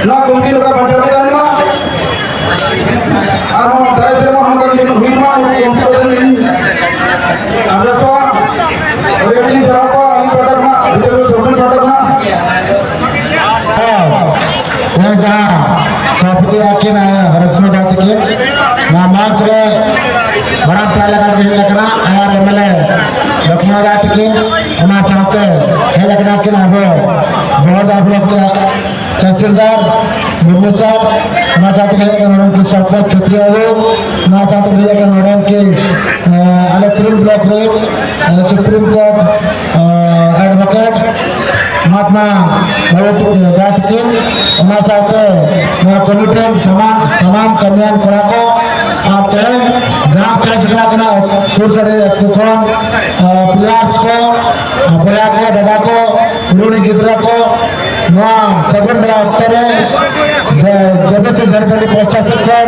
ᱱᱚᱣᱟ ᱠᱚᱢᱤᱴᱤ ᱱᱚᱝᱠᱟ ᱵᱟᱧᱪᱟᱣ ᱛᱟᱦᱮᱱ ᱢᱟ᱾ ᱟᱨᱦᱚᱸ ᱫᱟᱨᱟᱭ ᱥᱮᱨᱢᱟ ᱦᱚᱸ ᱱᱚᱝᱠᱟ ᱜᱮ ᱡᱮᱢᱚᱱ ᱦᱩᱭᱩᱜ ᱢᱟ, ᱱᱚᱣᱟ ᱠᱚᱢᱤᱴᱤ ᱠᱚᱴᱷᱮᱱ ᱞᱤᱧ ᱟᱨᱫᱟᱥᱚᱜᱼᱟ᱾ ᱟᱹᱰᱤ ᱟᱹᱰᱤ ᱞᱤᱧ ᱥᱟᱨᱦᱟᱣ ᱠᱚᱣᱟ, ᱟᱹᱞᱤᱧ ᱯᱟᱦᱴᱟ ᱠᱷᱚᱱᱟᱜ, ᱵᱷᱤᱛᱟᱹᱨ ᱥᱚᱨᱠᱟᱨ ᱯᱟᱦᱴᱟ ᱠᱷᱚᱱᱟᱜ᱾ ᱦᱮᱸ, ᱛᱮᱦᱮᱧ ᱡᱟᱦᱟᱸ ᱥᱟᱯᱲᱟᱣ ᱟᱹᱠᱤᱱ, ᱦᱚᱨᱮᱥ ᱢᱩᱨᱢᱩ ᱛᱟᱹᱠᱤᱱ, ᱱᱚᱣᱟ ᱢᱚᱧᱪ ᱨᱮ ᱢᱟᱨᱟᱝ ᱯᱮᱲᱟ ᱞᱮᱠᱟ ᱠᱤᱱ ᱦᱮᱡ ᱟᱠᱟᱱᱟ, ᱟᱨ ᱮᱢ ᱮᱞ ᱮ ᱞᱚᱠᱷᱢᱚᱱ ᱨᱟᱭ ᱛᱟᱹᱠᱤᱱ, ᱚᱱᱟ ᱥᱟᱶᱛᱮ ᱦᱮᱡ ᱟᱠᱟᱱᱟ ᱠᱤᱱ ᱟᱵᱚ ᱵᱚᱦᱚᱲᱫᱟ ᱵᱞᱚᱠ ᱛᱮ ᱛᱟᱦᱥᱤᱞᱫᱟᱨ ᱢᱩᱨᱢᱩ ᱥᱟᱨ, ᱚᱱᱟ ᱥᱟᱶᱛᱮ ᱦᱮᱡ ᱟᱠᱟᱱᱟ ᱱᱚᱰᱮᱱ ᱠᱤᱱ ᱥᱚᱨᱯᱚᱧᱪ ᱪᱷᱚᱛᱨᱤᱭᱟ ᱵᱟᱹᱵᱩ, ᱚᱱᱟ ᱥᱟᱶᱛᱮ ᱦᱮᱡ ᱟᱠᱟᱱᱟ ᱱᱚᱰᱮᱱ ᱠᱤᱱ, ᱮ, ᱟᱞᱮ ᱛᱤᱨᱤᱞ ᱵᱞᱚᱠ ᱨᱮ, ᱮ, ᱥᱩᱯᱨᱤᱢ ᱠᱳᱨᱴ, ᱮ, ᱮᱰᱵᱷᱚᱠᱮᱴ ᱢᱟᱦᱟᱛᱢᱟ ᱵᱟᱹᱵᱩ, ᱮ, ᱫᱟ ᱛᱟᱹᱠᱤᱱ, ᱚᱱᱟ ᱥᱟᱶᱛᱮ ᱱᱚᱣᱟ ᱠᱚᱢᱤᱴᱤ ᱨᱮᱱ ᱥᱟᱱᱟᱢ, ᱥᱟᱱᱟᱢ ᱠᱟᱹᱢᱤᱭᱟᱱ ᱠᱚᱲᱟ ᱠᱚ, ᱟᱨ ᱛᱮᱦᱮᱧ ᱡᱟᱦᱟᱸ ᱯᱮ ᱥᱮᱴᱮᱨ ᱟᱠᱟᱱᱟ ᱥᱩᱨ ᱥᱟᱰᱮ ᱟᱹᱛᱩ ᱠᱷᱚᱱ, ᱮ, ᱯᱞᱮᱭᱟᱨᱥ ᱠᱚ, ᱵᱚᱭᱦᱟ ᱠᱚ, ᱫᱟᱫᱟ ᱠᱚ, ᱦᱩᱰᱤᱧ ᱜᱤᱫᱽᱨᱟᱹ ᱠᱚ, ᱱᱚᱣᱟ ᱥᱟᱹᱜᱩᱱ ᱵᱮᱲᱟ ᱚᱠᱛᱚ ᱨᱮ ᱡᱮ-, ᱡᱮᱵᱤᱥᱤ ᱡᱷᱟᱲᱠᱷᱚᱸᱰ ᱯᱟᱦᱴᱟ ᱥᱮᱫ ᱠᱷᱚᱱ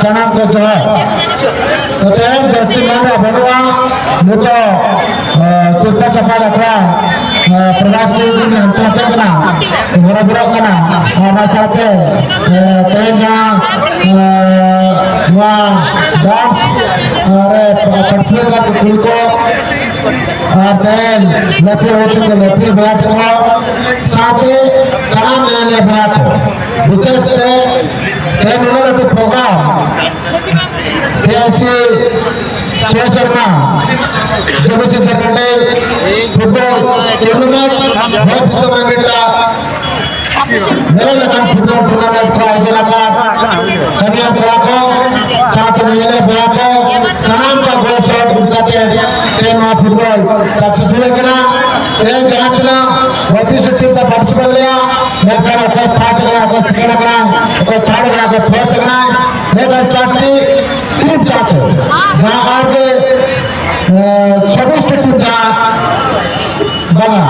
ᱥᱟᱱᱟᱢ ᱠᱚ ᱡᱚᱦᱟᱨ᱾ ᱛᱚ, ᱛᱮᱦᱮᱧ ᱡᱟᱹᱥᱛᱤ ᱢᱮᱱ ᱨᱮᱭᱟᱜ ᱵᱟᱹᱱᱩᱜᱼᱟ᱾ ᱱᱤᱛᱚᱜ, ᱮ, ᱥᱤᱨᱯᱟᱹ ᱪᱟᱯᱟᱫ ᱟᱠᱷᱲᱟ, ᱮ, ᱯᱨᱚᱠᱟᱥ ᱴᱩᱰᱩ ᱦᱟᱱᱛᱮ ᱱᱟᱛᱮ ᱠᱟᱱᱟ, ᱦᱚᱨᱚᱵᱚᱨᱚᱜ ᱠᱟᱱᱟ᱾ ᱚᱱᱟ ᱥᱟᱶᱛᱮ, ᱮ, ᱛᱮᱦᱮᱧ ᱡᱟᱦᱟᱸ, ᱮ, ᱱᱚᱣᱟ ᱰᱟᱱᱥ ᱨᱮ ᱯᱟᱨᱴᱤᱥᱤᱯᱮᱴ ᱠᱟᱛᱮ ᱠᱩᱲᱤ ᱠᱚ ᱟᱨ ᱛᱮᱦᱮᱧ ᱞᱟᱹᱴᱩ ᱦᱚᱲ ᱠᱚ, ᱞᱟᱹᱴᱩ ᱵᱚᱭᱦᱟ ᱛᱟᱠᱚ ᱥᱟᱶᱛᱮ ᱥᱟᱱᱟᱢ ᱮᱱᱮᱡ ᱵᱚᱭᱦᱟ ᱠᱚ, ᱵᱤᱥᱮᱥ ᱛᱮ ᱛᱮᱦᱮᱧ ᱱᱩᱱᱟᱹᱜ ᱞᱟᱹᱴᱩ ᱯᱨᱳᱜᱨᱟᱢ ᱥᱮ ᱪᱷᱚᱭ ᱥᱮᱨᱢᱟ ᱡᱮᱵᱤᱥᱤ ᱥᱮᱠᱨᱮᱴᱟᱨᱤ ᱯᱷᱩᱴᱵᱚᱞ ᱴᱩᱨᱱᱟᱢᱮᱱᱴ ᱵᱷᱟᱨᱚᱛ ᱫᱤᱥᱚᱢ ᱨᱮ ᱢᱤᱫᱴᱟᱝ ᱧᱮᱞᱚᱜ ᱞᱮᱠᱟᱱ ᱯᱷᱩᱴᱵᱚᱞ ᱴᱩᱨᱱᱟᱢᱮᱱᱴ ᱠᱚ ᱟᱭᱳᱡᱚᱱ ᱟᱠᱟᱫ᱾ ᱠᱟᱹᱢᱤᱭᱟᱹ ᱠᱚᱲᱟ ᱠᱚ ᱥᱟᱶᱛᱮ ᱧᱮᱧᱮᱞ ᱵᱚᱭᱦᱟ ᱠᱚ ᱥᱟᱱᱟᱢ ᱠᱚ ᱜᱚᱲᱚ ᱥᱚᱦᱚᱫ ᱤᱫᱤ ᱠᱟᱛᱮ ᱛᱮᱦᱮᱧ ᱱᱚᱣᱟ ᱯᱷᱩᱴᱵᱚᱞ ᱥᱟᱠᱥᱮᱥ ᱦᱩᱭ ᱠᱟᱱᱟ᱾ ᱛᱮᱦᱮᱧ ᱡᱟᱦᱟᱸ ᱛᱤᱱᱟᱹᱜ ᱵᱚᱛᱤᱥ ᱴᱤᱢ ᱠᱚ ᱯᱟᱨᱴᱤᱥᱤᱯᱮᱴ ᱞᱮᱭᱟ, ᱢᱮᱱᱠᱷᱟᱱ ᱚᱠᱚᱭ ᱯᱷᱟᱥᱴ ᱠᱟᱱᱟ, ᱚᱠᱚᱭ ᱥᱮᱠᱮᱱᱰ ᱠᱟᱱᱟ, ᱚᱠᱚᱭ ᱛᱷᱟᱨᱰ ᱠᱟᱱᱟ, ᱚᱠᱚᱭ ᱯᱷᱳᱨᱛᱷ ᱠᱟᱱᱟ, ᱢᱮᱱᱠᱷᱟᱱ ᱪᱟᱨᱴᱤ ᱴᱤᱢ ᱥᱟᱶᱛᱮ ᱡᱟᱦᱟᱸ ᱟᱨ ᱜᱮ ᱪᱷᱚᱵᱵᱤᱥ ᱴᱤ ᱴᱤᱢ ᱡᱟᱦᱟᱸ ᱵᱟᱝᱟ,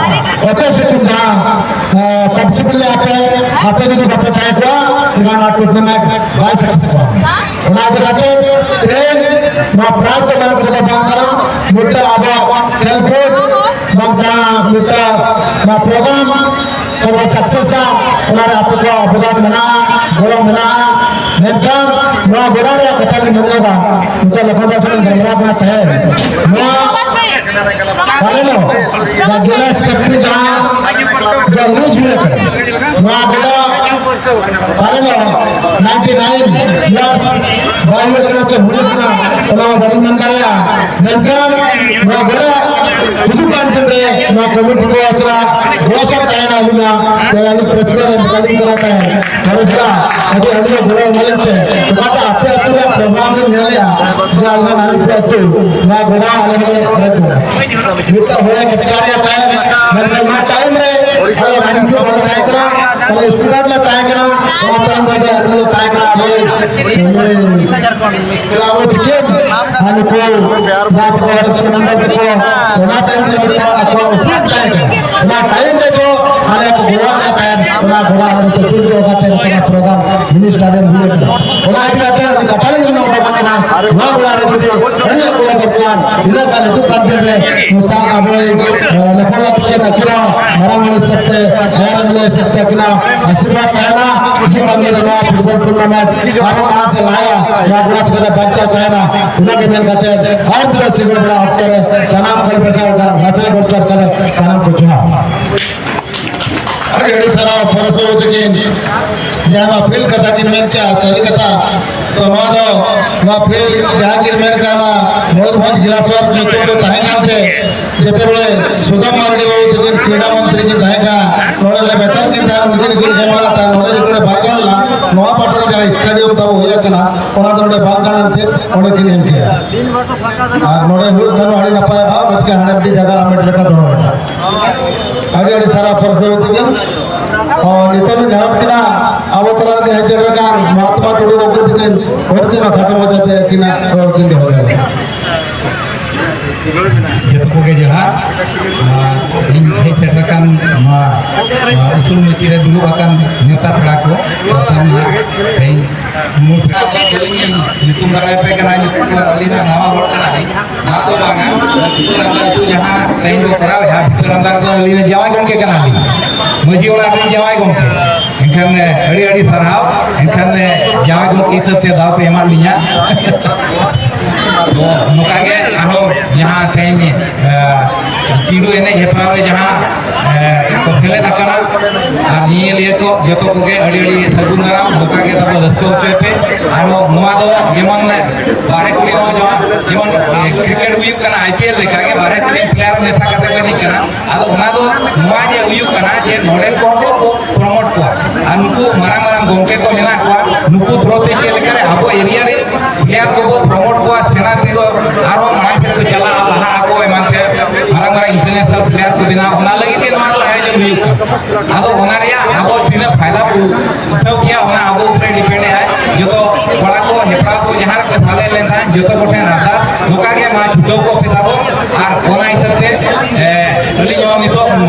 ᱚᱠᱚᱭ ᱥᱮ ᱴᱤᱢ ᱡᱟᱦᱟᱸ ᱯᱟᱨᱴᱤᱥᱤᱯᱮᱴ ᱞᱮᱫᱟ ᱯᱮ, ᱟᱯᱮ ᱡᱩᱫᱤ ᱵᱟᱯᱮ ᱛᱟᱦᱮᱸ ᱠᱚᱜᱼᱟ, ᱮᱱᱠᱷᱟᱱ ᱱᱚᱣᱟ ᱴᱩᱨᱱᱟᱢᱮᱱᱴ ᱵᱟᱭ ᱥᱟᱠᱥᱮᱥ ᱠᱚᱜᱼᱟ᱾ ᱚᱱᱟ ᱤᱫᱤ ᱠᱟᱛᱮ ᱛᱮᱦᱮᱧ ᱱᱚᱣᱟ ᱯᱨᱟᱭᱤᱡᱽ ᱫᱚ ᱢᱮᱱ ᱠᱟᱛᱮ ᱵᱟᱝ ᱠᱟᱱᱟ, ᱢᱤᱫᱴᱟᱝ ᱟᱵᱚᱣᱟᱜ ᱠᱷᱮᱞ ᱠᱳᱪ ᱵᱟᱝᱠᱷᱟᱱ ᱢᱤᱫᱴᱟᱝ ᱱᱚᱣᱟ ᱯᱨᱳᱜᱨᱟᱢ ᱛᱚᱵᱮ ᱥᱟᱠᱥᱮᱥᱟ, ᱚᱱᱟᱨᱮ ᱟᱯᱮ ᱠᱚᱣᱟᱜ ᱚᱵᱚᱫᱟᱱ ᱢᱮᱱᱟᱜᱼᱟ, ᱜᱚᱲᱚ ᱢᱮᱱᱟᱜᱼᱟ᱾ ᱢᱮᱱᱠᱷᱟᱱ ᱱᱚᱣᱟ ᱜᱚᱰᱟ ᱨᱮᱭᱟᱜ ᱠᱟᱛᱷᱟ ᱞᱤᱧ ᱢᱮᱱᱮᱫᱟ, ᱱᱤᱛᱚᱜ ᱞᱚᱠᱷᱚᱱ ᱫᱟᱥ ᱨᱮᱱ ᱜᱟᱞᱢᱟᱨᱟᱣ ᱠᱟᱱᱟ ᱛᱟᱦᱮᱸ, ᱱᱚᱣᱟ ᱯᱟᱞᱮᱱᱚ ᱡᱟ ᱜᱮᱞᱟᱥ ᱯᱷᱮᱠᱴᱨᱤ ᱡᱟᱦᱟᱸ ᱡᱚ ᱞᱩᱡᱽ ᱦᱩᱭ ᱟᱠᱟᱱᱟ, ᱱᱚᱣᱟ ᱜᱚᱰᱟ ᱯᱟᱞᱮᱱᱚ ᱱᱟᱭᱤᱱᱴᱤ ᱱᱟᱭᱤᱱ ᱤᱭᱟᱨᱥ ᱵᱟᱭ ᱦᱩᱭ ᱟᱠᱟᱱᱟ ᱪᱮ ᱦᱩᱭ ᱟᱠᱟᱱᱟ, ᱚᱱᱟ ᱢᱟ ᱵᱟᱹᱞᱤᱧ ᱢᱮᱱ ᱫᱟᱲᱮᱭᱟᱜᱼᱟ᱾ ᱢᱮᱱᱠᱷᱟᱱ ᱱᱚᱣᱟ ᱜᱚᱰᱟ ᱦᱤᱡᱩᱜ ᱠᱟᱱ ᱫᱤᱱ ᱨᱮ ᱱᱚᱣᱟ ᱠᱚᱢᱤᱴᱤ ᱠᱚ ᱥᱟᱞᱟᱜ ᱜᱚᱲᱚ ᱥᱚᱯᱚᱦᱚᱫ ᱛᱟᱦᱮᱱᱟ᱾ ᱟᱹᱞᱤᱧᱟᱜ ᱛᱮ ᱟᱹᱞᱤᱧ ᱯᱨᱮᱥᱤᱰᱮᱱᱴ ᱮ ᱢᱮᱛᱟᱞᱤᱧ ᱠᱟᱱᱟ ᱛᱟᱦᱮᱸᱫ, ᱯᱚᱨᱮᱥ ᱫᱟ, ᱟᱹᱰᱤ ᱟᱹᱰᱤ ᱜᱚᱲᱚ ᱮᱢᱟᱞᱤᱧ ᱯᱮ᱾ ᱚᱠᱟᱴᱟᱜ ᱟᱯᱮ ᱟᱹᱛᱩ ᱨᱮᱭᱟᱜ ᱯᱨᱳᱜᱨᱟᱢ ᱞᱤᱧ ᱧᱮᱞᱮᱜᱼᱟ, ᱡᱮ ᱟᱞᱮ ᱱᱟᱨᱟᱭᱚᱱᱯᱩᱨ ᱟᱹᱛᱩ, ᱱᱚᱣᱟ ᱜᱚᱰᱟ ᱟᱞᱮ ᱦᱚᱸᱞᱮ ᱯᱮᱨᱮᱡ ᱠᱮᱫᱟ᱾ ᱱᱤᱛᱚᱜ ᱦᱚᱲᱮ ᱠᱮᱯᱪᱟᱨᱮᱫ ᱛᱟᱦᱮᱸᱫ, ᱢᱮᱱᱠᱷᱟᱱ ᱱᱚᱣᱟ ᱴᱟᱭᱤᱢ ᱨᱮ ᱟᱞᱮ ᱨᱟᱱᱤᱯᱩᱨ ᱵᱟᱞᱮ ᱛᱟᱦᱮᱸ ᱠᱟᱱᱟ, ᱟᱞᱮ ᱥᱴᱩᱰᱮᱱᱴ ᱞᱮ ᱛᱟᱦᱮᱸ ᱠᱟᱱᱟ, ᱱᱚᱣᱟ ᱴᱟᱭᱤᱢ ᱨᱮ ᱟᱞᱮ ᱞᱮ ᱛᱟᱦᱮᱸ ᱠᱟᱱᱟ, ᱟᱞᱮ ᱟᱵᱚ ᱪᱤᱠᱟᱹ ᱟᱨ ᱱᱩᱠᱩ ᱵᱟᱯ ᱠᱚ ᱥᱩᱱᱟᱢ ᱛᱟᱠᱚ ᱚᱱᱟ ᱴᱟᱭᱤᱢ ᱨᱮ ᱢᱤᱫᱴᱟᱝ ᱟᱠᱚᱣᱟᱜ ᱩᱯᱨᱩᱢ ᱛᱟᱦᱮᱸ ᱠᱟᱱᱟ᱾ ᱚᱱᱟ ᱴᱟᱭᱤᱢ ᱨᱮ ᱡᱚ ᱟᱞᱮ ᱠᱚ ᱜᱚᱲᱚ ᱟᱞᱮ ᱛᱟᱦᱮᱸᱫ, ᱚᱱᱟ ᱜᱚᱲᱚ ᱟᱞᱮ ᱛᱩᱞ ᱫᱚᱦᱚ ᱠᱟᱛᱮ ᱱᱚᱝᱠᱟᱱᱟᱜ ᱯᱨᱳᱜᱨᱟᱢ ᱡᱤᱱᱤᱥ ᱴᱟᱜ ᱮᱢ ᱦᱩᱭ ᱠᱟᱱᱟ᱾ ᱚᱱᱟ ᱤᱫᱤ ᱠᱟᱛᱮ ᱟᱹᱰᱤ ᱠᱟᱛᱷᱟ ᱞᱤᱧ ᱢᱮᱱᱟ, ᱚᱸᱰᱮ ᱠᱷᱚᱱ ᱚᱱᱟ ᱱᱚᱣᱟ ᱜᱚᱲᱟ ᱨᱮ ᱡᱩᱫᱤ ᱮᱱᱮᱡ ᱠᱚ ᱫᱚᱨᱠᱟᱨ, ᱤᱱᱟᱹ ᱠᱷᱟᱱ ᱦᱤᱡᱩᱜ ᱠᱟᱱ ᱫᱤᱱ ᱨᱮ ᱱᱩᱠᱩ ᱟᱵᱚ ᱞᱮᱠᱷᱟ ᱞᱮᱠᱷᱟ ᱟᱹᱠᱤᱱᱟ ᱢᱟᱨᱟᱝ ᱢᱟᱹᱱᱤᱡ ᱥᱮᱫ ᱛᱮ, ᱦᱮᱸ, ᱢᱟᱹᱱᱤᱡ ᱥᱮᱫ ᱛᱮ ᱟᱹᱠᱤᱱᱟ ᱟᱥᱤᱨᱵᱟᱫᱽ ᱛᱟᱦᱮᱱᱟ᱾ ᱦᱤᱡᱩᱜ ᱠᱟᱱ ᱫᱤᱱ ᱨᱮ ᱱᱚᱣᱟ ᱯᱷᱩᱴᱵᱚᱞ ᱴᱩᱨᱱᱟᱢᱮᱱᱴ ᱟᱨᱦᱚᱸ ᱢᱟᱲᱟᱝ ᱥᱮᱫ ᱞᱟᱦᱟᱭᱟ, ᱱᱚᱣᱟ ᱜᱚᱲᱟ ᱪᱤᱠᱟᱹᱛᱮ ᱵᱟᱧᱪᱟᱣ ᱛᱟᱦᱮᱱᱟ, ᱚᱱᱟᱜᱮ ᱢᱮᱱ ᱠᱟᱛᱮ ᱟᱨ ᱢᱤᱫᱴᱟᱝ ᱥᱤᱸᱜᱟᱹᱲ ᱵᱮᱲᱟ ᱚᱠᱛᱚ ᱨᱮ ᱥᱟᱱᱟᱢ ᱠᱷᱮᱞ ᱯᱮᱥᱟ ᱞᱟᱥᱮᱨ ᱜᱚᱰ ᱥᱚᱨᱠᱟᱨ ᱥᱟᱱᱟᱢ ᱠᱚ ᱡᱚᱦᱟᱨ᱾ ᱟᱹᱰᱤ ᱟᱹᱰᱤ ᱥᱟᱨᱦᱟᱣ ᱯᱚᱨᱚᱥᱯᱚᱨ ᱛᱟᱹᱠᱤᱱ᱾ ᱡᱟᱦᱟᱸ ᱱᱚᱣᱟ ᱯᱷᱤᱞᱰ ᱠᱟᱛᱷᱟ ᱠᱤᱱ ᱢᱮᱱ ᱠᱮᱜᱼᱟ, ᱥᱟᱹᱨᱤ ᱠᱟᱛᱷᱟ᱾ ᱛᱚ ᱱᱚᱣᱟ ᱫᱚ, ᱱᱚᱣᱟ ᱯᱷᱤᱞᱰ ᱡᱟᱦᱟᱸ ᱠᱤᱱ ᱢᱮᱱ ᱠᱮᱜᱼᱟ, ᱚᱱᱟ ᱢᱚᱭᱩᱨᱵᱷᱚᱸᱡᱽ ᱜᱤᱞᱟᱥᱣᱟᱨ ᱧᱩᱛᱩᱢ ᱨᱮ ᱛᱟᱦᱮᱸ ᱠᱟᱱ ᱛᱮ, ᱡᱮᱛᱮᱵᱮᱞᱮ ᱥᱩᱫᱟᱢ ᱢᱟᱨᱰᱤ ᱵᱟᱵᱩ ᱛᱟᱹᱠᱤᱱ ᱠᱨᱤᱲᱟ ᱢᱚᱱᱛᱨᱤ ᱠᱤᱱ ᱛᱟᱦᱮᱸ ᱠᱟᱱᱟ, ᱱᱚᱰᱮ ᱞᱮ ᱢᱮᱛᱟ ᱠᱤᱱ ᱛᱟᱦᱮᱸ, ᱩᱱᱠᱤᱱ ᱠᱤᱱ ᱮᱢ ᱞᱮᱫ ᱛᱟᱦᱮᱸ, ᱱᱚᱰᱮ ᱡᱩᱫᱤ ᱵᱟᱭ ᱜᱟᱱ ᱞᱮᱱᱟ, ᱱᱚᱣᱟ ᱯᱟᱴᱟ ᱨᱮ ᱡᱟᱦᱟᱸ ᱥᱴᱮᱰᱤᱭᱟᱢ ᱛᱟᱵᱚ ᱦᱩᱭ ᱟᱠᱟᱱᱟ, ᱚᱱᱟ ᱫᱚ ᱱᱚᱰᱮ ᱵᱟᱝ ᱜᱟᱱ ᱮᱱᱛᱮ ᱚᱸᱰᱮ ᱠᱤᱱ ᱮᱢ ᱠᱮᱜᱼᱟ᱾ ᱟᱨ ᱱᱚᱰᱮ ᱦᱩᱭᱩᱜ ᱠᱷᱟᱱ ᱟᱹᱰᱤ ᱱᱟᱯᱟᱭᱚᱜᱼᱟ, ᱚᱱᱟ ᱪᱤᱠᱟᱹ ᱦᱟᱸᱰᱮ ᱢᱤᱫᱴᱤᱡ ᱡᱟᱭᱜᱟ ᱦᱟᱢᱮᱴ ᱞᱮᱠᱟ ᱫᱚᱦᱚ ᱢᱮᱱᱟᱜᱼᱟ᱾ ᱟᱹᱰᱤ ᱟᱹᱰᱤ ᱥᱟᱨᱦᱟᱣ ᱯᱟᱹᱨᱥᱤ ᱛᱟᱹᱠᱤᱱ᱾ ᱚ, ᱱᱤᱛᱚᱜ ᱫᱚ ᱡᱟᱦᱟᱸ ᱠᱤᱱᱟ ᱟᱵᱚ ᱛᱟᱞᱟ ᱨᱮ ᱦᱮᱡ ᱥᱮᱴᱮᱨ ᱟᱠᱟᱱ ᱢᱚᱦᱟᱛᱢᱟ ᱴᱩᱰᱩ ᱜᱚᱢᱠᱮ ᱛᱟᱹᱠᱤᱱ ᱦᱚᱲ ᱠᱤᱱ ᱠᱷᱟᱴᱚ ᱢᱟᱪᱷᱟ ᱛᱮ ᱟᱹᱠᱤᱱᱟᱜ ᱨᱚᱲ ᱠᱤᱱ ᱫᱚᱦᱚᱭᱟ᱾ ᱡᱚᱛᱚ ᱠᱚᱜᱮ ᱡᱚᱦᱟᱨ᱾ ᱱᱚᱣᱟ ᱤᱧ ᱦᱮᱡ ᱥᱮᱴᱮᱨ ᱟᱠᱟᱱ ᱱᱚᱣᱟ, ᱱᱚᱣᱟ ᱩᱥᱩᱞ ᱢᱟᱹᱪᱤ ᱨᱮ ᱫᱩᱲᱩᱵ ᱟᱠᱟᱱ ᱱᱮᱣᱛᱟ ᱯᱮᱲᱟ ᱠᱚ, ᱥᱟᱶᱛᱮ ᱱᱚᱣᱟ ᱛᱮᱦᱮᱧ ᱢᱩᱞ ᱯᱮᱲᱟ ᱠᱚ ᱧᱩᱛᱩᱢ ᱫᱟᱲᱮᱭᱟᱯᱮ ᱠᱟᱱᱟ, ᱧᱩᱛᱩᱢ ᱠᱚ ᱟᱹᱞᱤᱧ ᱫᱚ ᱱᱟᱣᱟ ᱦᱚᱲ ᱠᱟᱱᱟᱞᱤᱧ᱾ ᱱᱚᱣᱟ ᱫᱚ ᱵᱟᱝᱟ, ᱵᱷᱤᱛᱟᱹᱨ ᱟᱢᱫᱟ ᱟᱹᱛᱩ ᱡᱟᱦᱟᱸ ᱛᱮᱦᱮᱧ ᱵᱚ ᱠᱚᱨᱟᱣᱮᱫᱼᱟ, ᱵᱷᱤᱛᱟᱹᱨ ᱟᱢᱫᱟ ᱨᱮᱫᱚ ᱟᱹᱞᱤᱧ ᱫᱚ ᱡᱟᱶᱟᱭ ᱜᱚᱢᱠᱮ ᱠᱟᱱᱟᱞᱤᱧ, ᱢᱟᱹᱡᱷᱤ ᱚᱲᱟᱜ ᱨᱤᱱ ᱡᱟᱶᱟᱭ ᱜᱚᱢᱠᱮ᱾ ᱮᱱᱠᱷᱟᱱ, ᱮ, ᱟᱹᱰᱤ ᱟᱹᱰᱤ ᱥᱟᱨᱦᱟᱣ᱾ ᱮᱱᱠᱷᱟᱱ, ᱮ, ᱡᱟᱶᱟᱭ ᱜᱚᱢᱠᱮ ᱦᱤᱥᱟᱹᱵ ᱛᱮ ᱫᱟᱣ ᱯᱮ ᱮᱢᱟᱫ ᱞᱤᱧᱟ᱾ ᱛᱚ ᱱᱚᱝᱠᱟ ᱜᱮ ᱟᱨᱦᱚᱸ ᱡᱟᱦᱟᱸ ᱛᱮᱦᱮᱧ, ᱮ, ᱪᱤᱸᱰᱩ ᱮᱱᱮᱡ ᱦᱮᱯᱨᱟᱣ ᱨᱮ ᱡᱟᱦᱟᱸ, ᱮ, ᱠᱚ ᱥᱮᱞᱮᱫ ᱟᱠᱟᱱᱟ, ᱟᱨ ᱧᱮᱧᱮᱞᱤᱭᱟᱹ ᱠᱚ ᱡᱚᱛᱚ ᱠᱚᱜᱮ ᱟᱹᱰᱤ ᱟᱹᱰᱤ ᱥᱟᱹᱜᱩᱱ ᱫᱟᱨᱟᱢ, ᱱᱚᱝᱠᱟ ᱜᱮ ᱛᱟᱵᱚ ᱨᱟᱹᱥᱠᱟᱹ ᱦᱚᱪᱚᱭ ᱯᱮ᱾ ᱟᱨᱦᱚᱸ ᱱᱚᱣᱟ ᱫᱚ ᱡᱮᱢᱚᱱ ᱵᱟᱨᱦᱮ ᱠᱚᱨᱮ ᱦᱚᱸ ᱡᱟᱦᱟᱸ ᱡᱮᱢᱚᱱ, ᱮ, ᱠᱨᱤᱠᱮᱴ ᱦᱩᱭᱩᱜ ᱠᱟᱱᱟ, ᱟᱭ ᱯᱤ ᱮᱞ ᱞᱮᱠᱟ ᱜᱮ ᱵᱟᱨᱦᱮ ᱠᱚᱨᱮᱱ ᱯᱞᱮᱭᱟᱨ ᱢᱮᱥᱟ ᱠᱟᱛᱮ ᱠᱚ ᱮᱱᱮᱡ ᱠᱟᱱᱟ᱾ ᱟᱫᱚ ᱚᱱᱟ ᱫᱚ ᱱᱚᱣᱟ ᱡᱮ ᱦᱩᱭᱩᱜ ᱠᱟᱱᱟ ᱡᱮ ᱱᱚᱰᱮᱱ ᱠᱚᱦᱚᱸ ᱠᱚ ᱯᱨᱚᱢᱳᱴ ᱠᱚᱣᱟ, ᱟᱨ ᱱᱩᱠᱩ ᱢᱟᱨᱟᱝ ᱢᱟᱨᱟᱝ ᱜᱚᱢᱠᱮ ᱠᱚ ᱢᱮᱱᱟᱜ ᱠᱚᱣᱟ, ᱱᱩᱠᱩ ᱛᱷᱨᱳ ᱛᱮ ᱪᱮᱫ ᱞᱮᱠᱟᱨᱮ ᱟᱵᱚ ᱮᱨᱤᱭᱟ ᱨᱮ ᱯᱞᱮᱭᱟᱨ ᱠᱚᱵᱚ ᱯᱨᱚᱢᱳᱴ ᱠᱚᱣᱟ, ᱥᱮᱬᱟ ᱛᱮᱠᱚ ᱟᱨᱦᱚᱸ ᱢᱟᱲᱟᱝ ᱥᱮᱫ ᱠᱚ ᱪᱟᱞᱟᱜᱼᱟ, ᱞᱟᱦᱟᱜ ᱟᱠᱚ ᱮᱢᱟᱱ ᱛᱮ ᱢᱟᱨᱟᱝ ᱢᱟᱨᱟᱝ ᱤᱱᱴᱟᱨᱱᱮᱥᱱᱟᱞ ᱯᱞᱮᱭᱟᱨ ᱠᱚ ᱵᱮᱱᱟᱣ, ᱚᱱᱟ ᱞᱟᱹᱜᱤᱫ ᱜᱮ ᱱᱚᱣᱟ ᱫᱚ ᱟᱭᱳᱡᱚᱱ ᱦᱩᱭᱩᱜ ᱠᱟᱱᱟ᱾ ᱟᱫᱚ ᱚᱱᱟ ᱨᱮᱭᱟᱜ ᱟᱵᱚ ᱛᱤᱱᱟᱹᱜ ᱯᱷᱟᱭᱫᱟ ᱵᱚ ᱩᱴᱷᱟᱹᱣ ᱠᱮᱭᱟ, ᱚᱱᱟ ᱟᱵᱚ ᱩᱯᱨᱮ ᱰᱤᱯᱮᱱᱰ ᱮᱫᱟᱭ᱾ ᱡᱚᱛᱚ ᱠᱚᱲᱟ ᱠᱚ, ᱦᱮᱯᱨᱟᱣ ᱠᱚ ᱡᱟᱦᱟᱸ ᱨᱮᱠᱚ ᱥᱟᱞᱮᱫ ᱞᱮᱱᱠᱷᱟᱱ ᱡᱚᱛᱚ ᱠᱚᱴᱷᱮᱱ ᱟᱨᱫᱟᱥ, ᱱᱚᱝᱠᱟ ᱜᱮ ᱢᱟ ᱪᱷᱩᱴᱟᱹᱣ ᱠᱚᱜ ᱯᱮ ᱛᱟᱵᱚᱱ᱾ ᱟᱨ ᱚᱱᱟ ᱦᱤᱥᱟᱹᱵ ᱛᱮ, ᱮ, ᱟᱹᱞᱤᱧ ᱦᱚᱸ ᱱᱤᱛᱚᱜ, ᱩᱢ,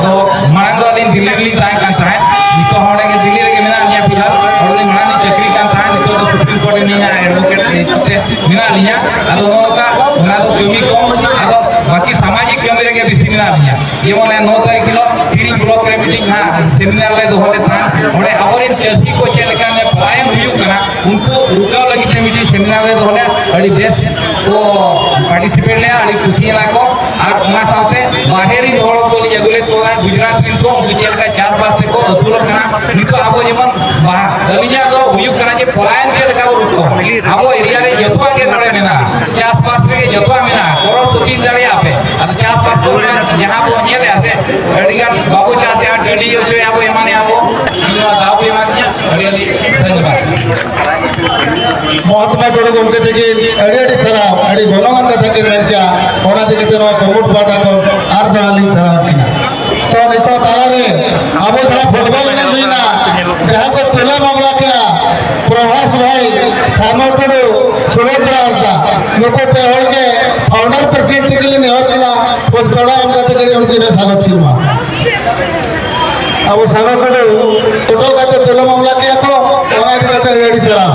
ᱫᱚ ᱢᱟᱲᱟᱝ ᱫᱚ ᱟᱹᱞᱤᱧ ᱫᱤᱞᱞᱤ ᱨᱮᱞᱤᱧ ᱛᱟᱦᱮᱸ ᱠᱟᱱ ᱛᱟᱦᱮᱸᱫ, ᱱᱤᱛᱚᱜ ᱦᱚᱸ ᱚᱸᱰᱮ ᱜᱮ ᱫᱤᱞᱞᱤ ᱨᱮᱜᱮ ᱢᱮᱱᱟᱜ ᱞᱤᱧᱟ ᱯᱷᱤᱞᱦᱟᱞ᱾ ᱚᱸᱰᱮ ᱞᱤᱧ ᱢᱟᱲᱟᱝ ᱞᱤᱧ ᱪᱟᱹᱠᱨᱤ ᱠᱟᱱ ᱛᱟᱦᱮᱸᱫ, ᱱᱤᱛᱚᱜ ᱫᱚ ᱥᱩᱯᱨᱤᱢ ᱠᱳᱨᱴ ᱨᱮ ᱢᱮᱱᱟᱜ ᱞᱤᱧᱟ, ᱮᱰᱵᱷᱳᱠᱮᱴ ᱦᱤᱥᱟᱹᱵ ᱛᱮ ᱢᱮᱱᱟᱜ ᱞᱤᱧᱟ᱾ ᱟᱫᱚ ᱱᱚᱜᱼᱚ ᱱᱚᱝᱠᱟ ᱚᱱᱟ ᱫᱚ ᱠᱟᱹᱢᱤ ᱠᱚ, ᱟᱫᱚ ᱵᱟᱹᱠᱤ ᱥᱟᱢᱟᱡᱤᱠ ᱠᱟᱹᱢᱤ ᱨᱮᱜᱮ ᱵᱮᱥᱤ ᱢᱮᱱᱟᱜ ᱞᱤᱧᱟ᱾ ᱡᱮᱢᱚᱱ ᱱᱚ ᱛᱟᱹᱨᱤᱠᱷ ᱦᱤᱞᱳᱜ ᱛᱤᱨᱤᱝ ᱵᱞᱚᱠ ᱨᱮ ᱢᱤᱫᱴᱤᱡ ᱱᱟᱦᱟᱜ ᱥᱮᱢᱤᱱᱟᱨ ᱞᱮ ᱫᱚᱦᱚ ᱞᱮᱫ ᱛᱟᱦᱮᱸᱫ, ᱚᱸᱰᱮ ᱟᱵᱚᱨᱮᱱ ᱪᱟᱹᱥᱤ ᱠᱚ ᱪᱮᱫ ᱞᱮᱠᱟ ᱯᱟᱞᱟᱭᱚᱱ ᱦᱩᱭᱩᱜ ᱠᱟᱱᱟ, ᱩᱱᱠᱩ ᱨᱩᱠᱟᱣ ᱞᱟᱹᱜᱤᱫ ᱛᱮ ᱢᱤᱫᱴᱤᱡ ᱥᱮᱢᱤᱱᱟᱨ ᱞᱮ ᱫᱚᱦᱚ ᱞᱮᱫᱟ᱾ ᱟᱹᱰᱤ ᱵᱮᱥ ᱠᱚ ᱯᱟᱨᱴᱤᱥᱤᱯᱮᱴ ᱞᱮᱜᱼᱟ, ᱟᱹᱰᱤ ᱠᱩᱥᱤᱭᱮᱱᱟ ᱠᱚ᱾ ᱟᱨ ᱚᱱᱟ ᱥᱟᱶᱛᱮ ᱵᱟᱦᱨᱮ ᱨᱮᱱ ᱦᱚᱲ ᱠᱚᱞᱤᱧ ᱟᱹᱜᱩ ᱞᱮᱫ ᱠᱚᱣᱟ, ᱜᱩᱡᱽᱨᱟᱴ ᱨᱮᱱ ᱠᱚ, ᱩᱱᱠᱩ ᱪᱮᱫ ᱞᱮᱠᱟ ᱪᱟᱥᱵᱟᱥ ᱛᱮᱠᱚ ᱟᱹᱥᱩᱞᱚᱜ ᱠᱟᱱᱟ᱾ ᱱᱤᱛᱚᱜ ᱟᱵᱚ ᱡᱮᱢᱚᱱ ᱵᱟᱦᱟ, ᱟᱹᱞᱤᱧᱟᱜ ᱫᱚ ᱦᱩᱭᱩᱜ ᱠᱟᱱᱟ ᱡᱮ ᱯᱚᱞᱟᱭᱚᱱ ᱪᱮᱫ ᱞᱮᱠᱟ ᱵᱚ ᱨᱩᱠᱷᱚᱜᱼᱟ᱾ ᱟᱵᱚ ᱮᱨᱤᱭᱟ ᱨᱮ ᱡᱚᱛᱚᱣᱟᱜ ᱜᱮ ᱱᱚᱰᱮ ᱢᱮᱱᱟᱜᱼᱟ, ᱪᱟᱥᱵᱟᱥ ᱨᱮᱜᱮ ᱡᱚᱛᱚᱣᱟᱜ ᱢᱮᱱᱟᱜᱼᱟ᱾ ᱠᱚᱨᱚᱲ ᱯᱚᱛᱤ ᱫᱟᱲᱮᱭᱟᱜᱼᱟ ᱯᱮ, ᱟᱫᱚ ᱪᱟᱥᱵᱟᱥ ᱠᱚᱨᱮ ᱡᱟᱦᱟᱸ ᱵᱚ ᱧᱮᱞᱮᱫᱼᱟ ᱥᱮ, ᱟᱹᱰᱤᱜᱟᱱ ᱵᱟᱵᱚ ᱪᱟᱥᱮᱫᱼᱟ, ᱰᱟᱹᱰᱤ ᱦᱚᱪᱚᱭᱟ ᱵᱚ, ᱮᱢᱟᱱᱮᱫᱼᱟ ᱵᱚ᱾ ᱤᱧ ᱱᱚᱣᱟ ᱫᱟᱣ ᱯᱮ ᱮᱢᱟ ᱫᱤᱧᱟ, ᱟᱹᱰᱤ ᱟᱹᱰᱤ ᱫᱷᱚᱱᱭᱚᱵᱟᱫ᱾ ᱢᱚᱦᱟᱛᱢᱟ ᱴᱩᱰᱩ ᱜᱚᱢᱠᱮ ᱛᱟᱹᱠᱤᱱ ᱟᱹᱰᱤ ᱟᱹᱰᱤ ᱥᱟᱨᱦᱟᱣ, ᱟᱹᱰᱤ ᱜᱚᱱᱚᱝᱟᱱ ᱠᱟᱛᱷᱟ ᱠᱤᱱ ᱢᱮᱱ ᱠᱮᱜᱼᱟ᱾ ᱚᱱᱟ ᱤᱫᱤ ᱠᱟᱛᱮ ᱱᱚᱣᱟ ᱠᱚᱢᱤᱴ ᱯᱟᱦᱴᱟ ᱠᱷᱚᱱ ᱟᱨ ᱫᱚᱦᱲᱟ ᱞᱤᱧ ᱥᱟᱨᱦᱟᱣ ᱠᱤᱱᱟ᱾ ᱛᱚ ᱱᱤᱛᱚᱜ ᱛᱟᱞᱟᱨᱮ ᱟᱵᱚ ᱡᱟᱦᱟᱸ ᱯᱷᱩᱴᱵᱚᱞ ᱮᱱᱮᱡ ᱦᱩᱭᱱᱟ, ᱡᱟᱦᱟᱸ ᱠᱚ ᱛᱩᱞᱟᱹ ᱢᱟᱢᱞᱟ ᱠᱮᱜᱼᱟ, ᱯᱨᱚᱵᱷᱟᱥ ᱵᱷᱟᱭ, ᱥᱟᱱᱚ ᱴᱩᱰᱩ, ᱥᱩᱵᱷᱚᱫᱨᱟ ᱦᱟᱸᱥᱫᱟ, ᱱᱩᱠᱩ ᱯᱮ ᱦᱚᱲ ᱜᱮ ᱯᱷᱟᱣᱩᱱᱰᱟᱨ ᱯᱨᱮᱥᱤᱰᱮᱱᱴ ᱛᱟᱹᱠᱤᱱ ᱞᱤᱧ ᱱᱮᱦᱚᱨ ᱠᱤᱱᱟ, ᱯᱷᱩᱞᱛᱚᱲᱟ ᱮᱢ ᱠᱟᱛᱮ ᱜᱮ ᱩᱱᱠᱤᱱ ᱞᱮ ᱥᱟᱜᱚᱛ ᱠᱤᱱ ᱢᱟ᱾ ᱟᱵᱚ ᱥᱟᱱᱚ ᱴᱩᱰᱩ ᱯᱷᱳᱴᱳ ᱠᱟᱛᱮ ᱛᱩᱞᱟᱹ ᱢᱟᱢᱞᱟ ᱠᱮᱜᱼᱟ ᱠᱚ, ᱚᱱᱟ ᱤᱫᱤ ᱠᱟᱛᱮ ᱟᱹᱰᱤ ᱟᱹᱰᱤ ᱥᱟᱨᱦᱟᱣ᱾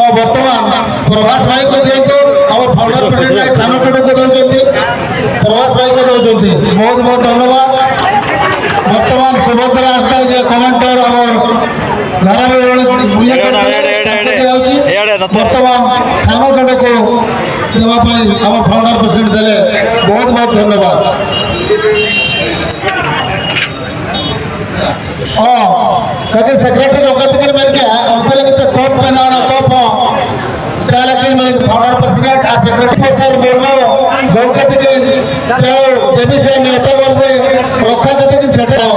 ᱚ, ବର୍ତ୍ତମାନ ପ୍ରଭାସ ଭାଇ କୁ ଦିଅନ୍ତୁ, ଆମ ଫାଉଣ୍ଡର ପ୍ରେସିଡେଣ୍ଟ ସାନ ଟୁଡୁ କୁ ଦଉଛନ୍ତି, ପ୍ରଭାସ ଭାଇ କୁ ଦଉଛନ୍ତି। ବହୁତ ବହୁତ ଧନ୍ୟବାଦ। ବର୍ତ୍ତମାନ ସୁଭଦ୍ରା ଆସ୍ତା ଯେ କମେଣ୍ଟର ଆମର ଧାରାବାହିକ ଏଡ଼େ, ଏଡ଼େ, ଏଡ଼େ, ଏଡ଼େ। ଦିଆଯାଉଛି। ଏଡ଼େ, ରଥ। ବର୍ତ୍ତମାନ ସାନ ଟୁଡୁକୁ ଦେବା ପାଇଁ ଆମ ଫାଉଣ୍ଡର ପ୍ରେସିଡେଣ୍ଟ ଦେଲେ। ବହୁତ ବହୁତ ଧନ୍ୟବାଦ। ᱚ, ᱠᱟᱹᱴᱤᱡ ᱥᱮᱠᱨᱮᱴᱟᱨᱤ ᱱᱚᱝᱠᱟ ᱛᱮᱠᱤᱱ ᱢᱮᱱ ᱠᱮᱜᱼᱟ, ᱚᱱᱛᱮ ᱞᱟᱹᱜᱤᱫ ᱛᱮ ᱠᱚᱯ ᱢᱮᱱᱟᱜᱼᱟ, ᱚᱱᱟ ᱠᱚᱯ ᱦᱚᱸ ᱪᱟᱞ ᱟᱹᱠᱤᱱ ᱢᱮ, ᱯᱷᱟᱣᱩᱱᱰᱟᱨ ᱯᱨᱮᱥᱤᱰᱮᱱᱴ ᱟᱨ ᱥᱮᱠᱨᱮᱴᱟᱨᱤ ᱯᱨᱚᱯᱷᱮᱥᱚᱨ ᱢᱩᱨᱢᱩ ᱜᱚᱢᱠᱮ ᱛᱟᱹᱠᱤᱱ ᱪᱟᱞ ᱫᱮᱵᱤ ᱥᱮ ᱱᱮᱣᱛᱟ ᱵᱚᱨ ᱨᱮ ᱨᱚᱠᱠᱷᱟ ᱠᱟᱛᱮ ᱠᱤᱱ ᱥᱮᱴᱮᱨᱟ᱾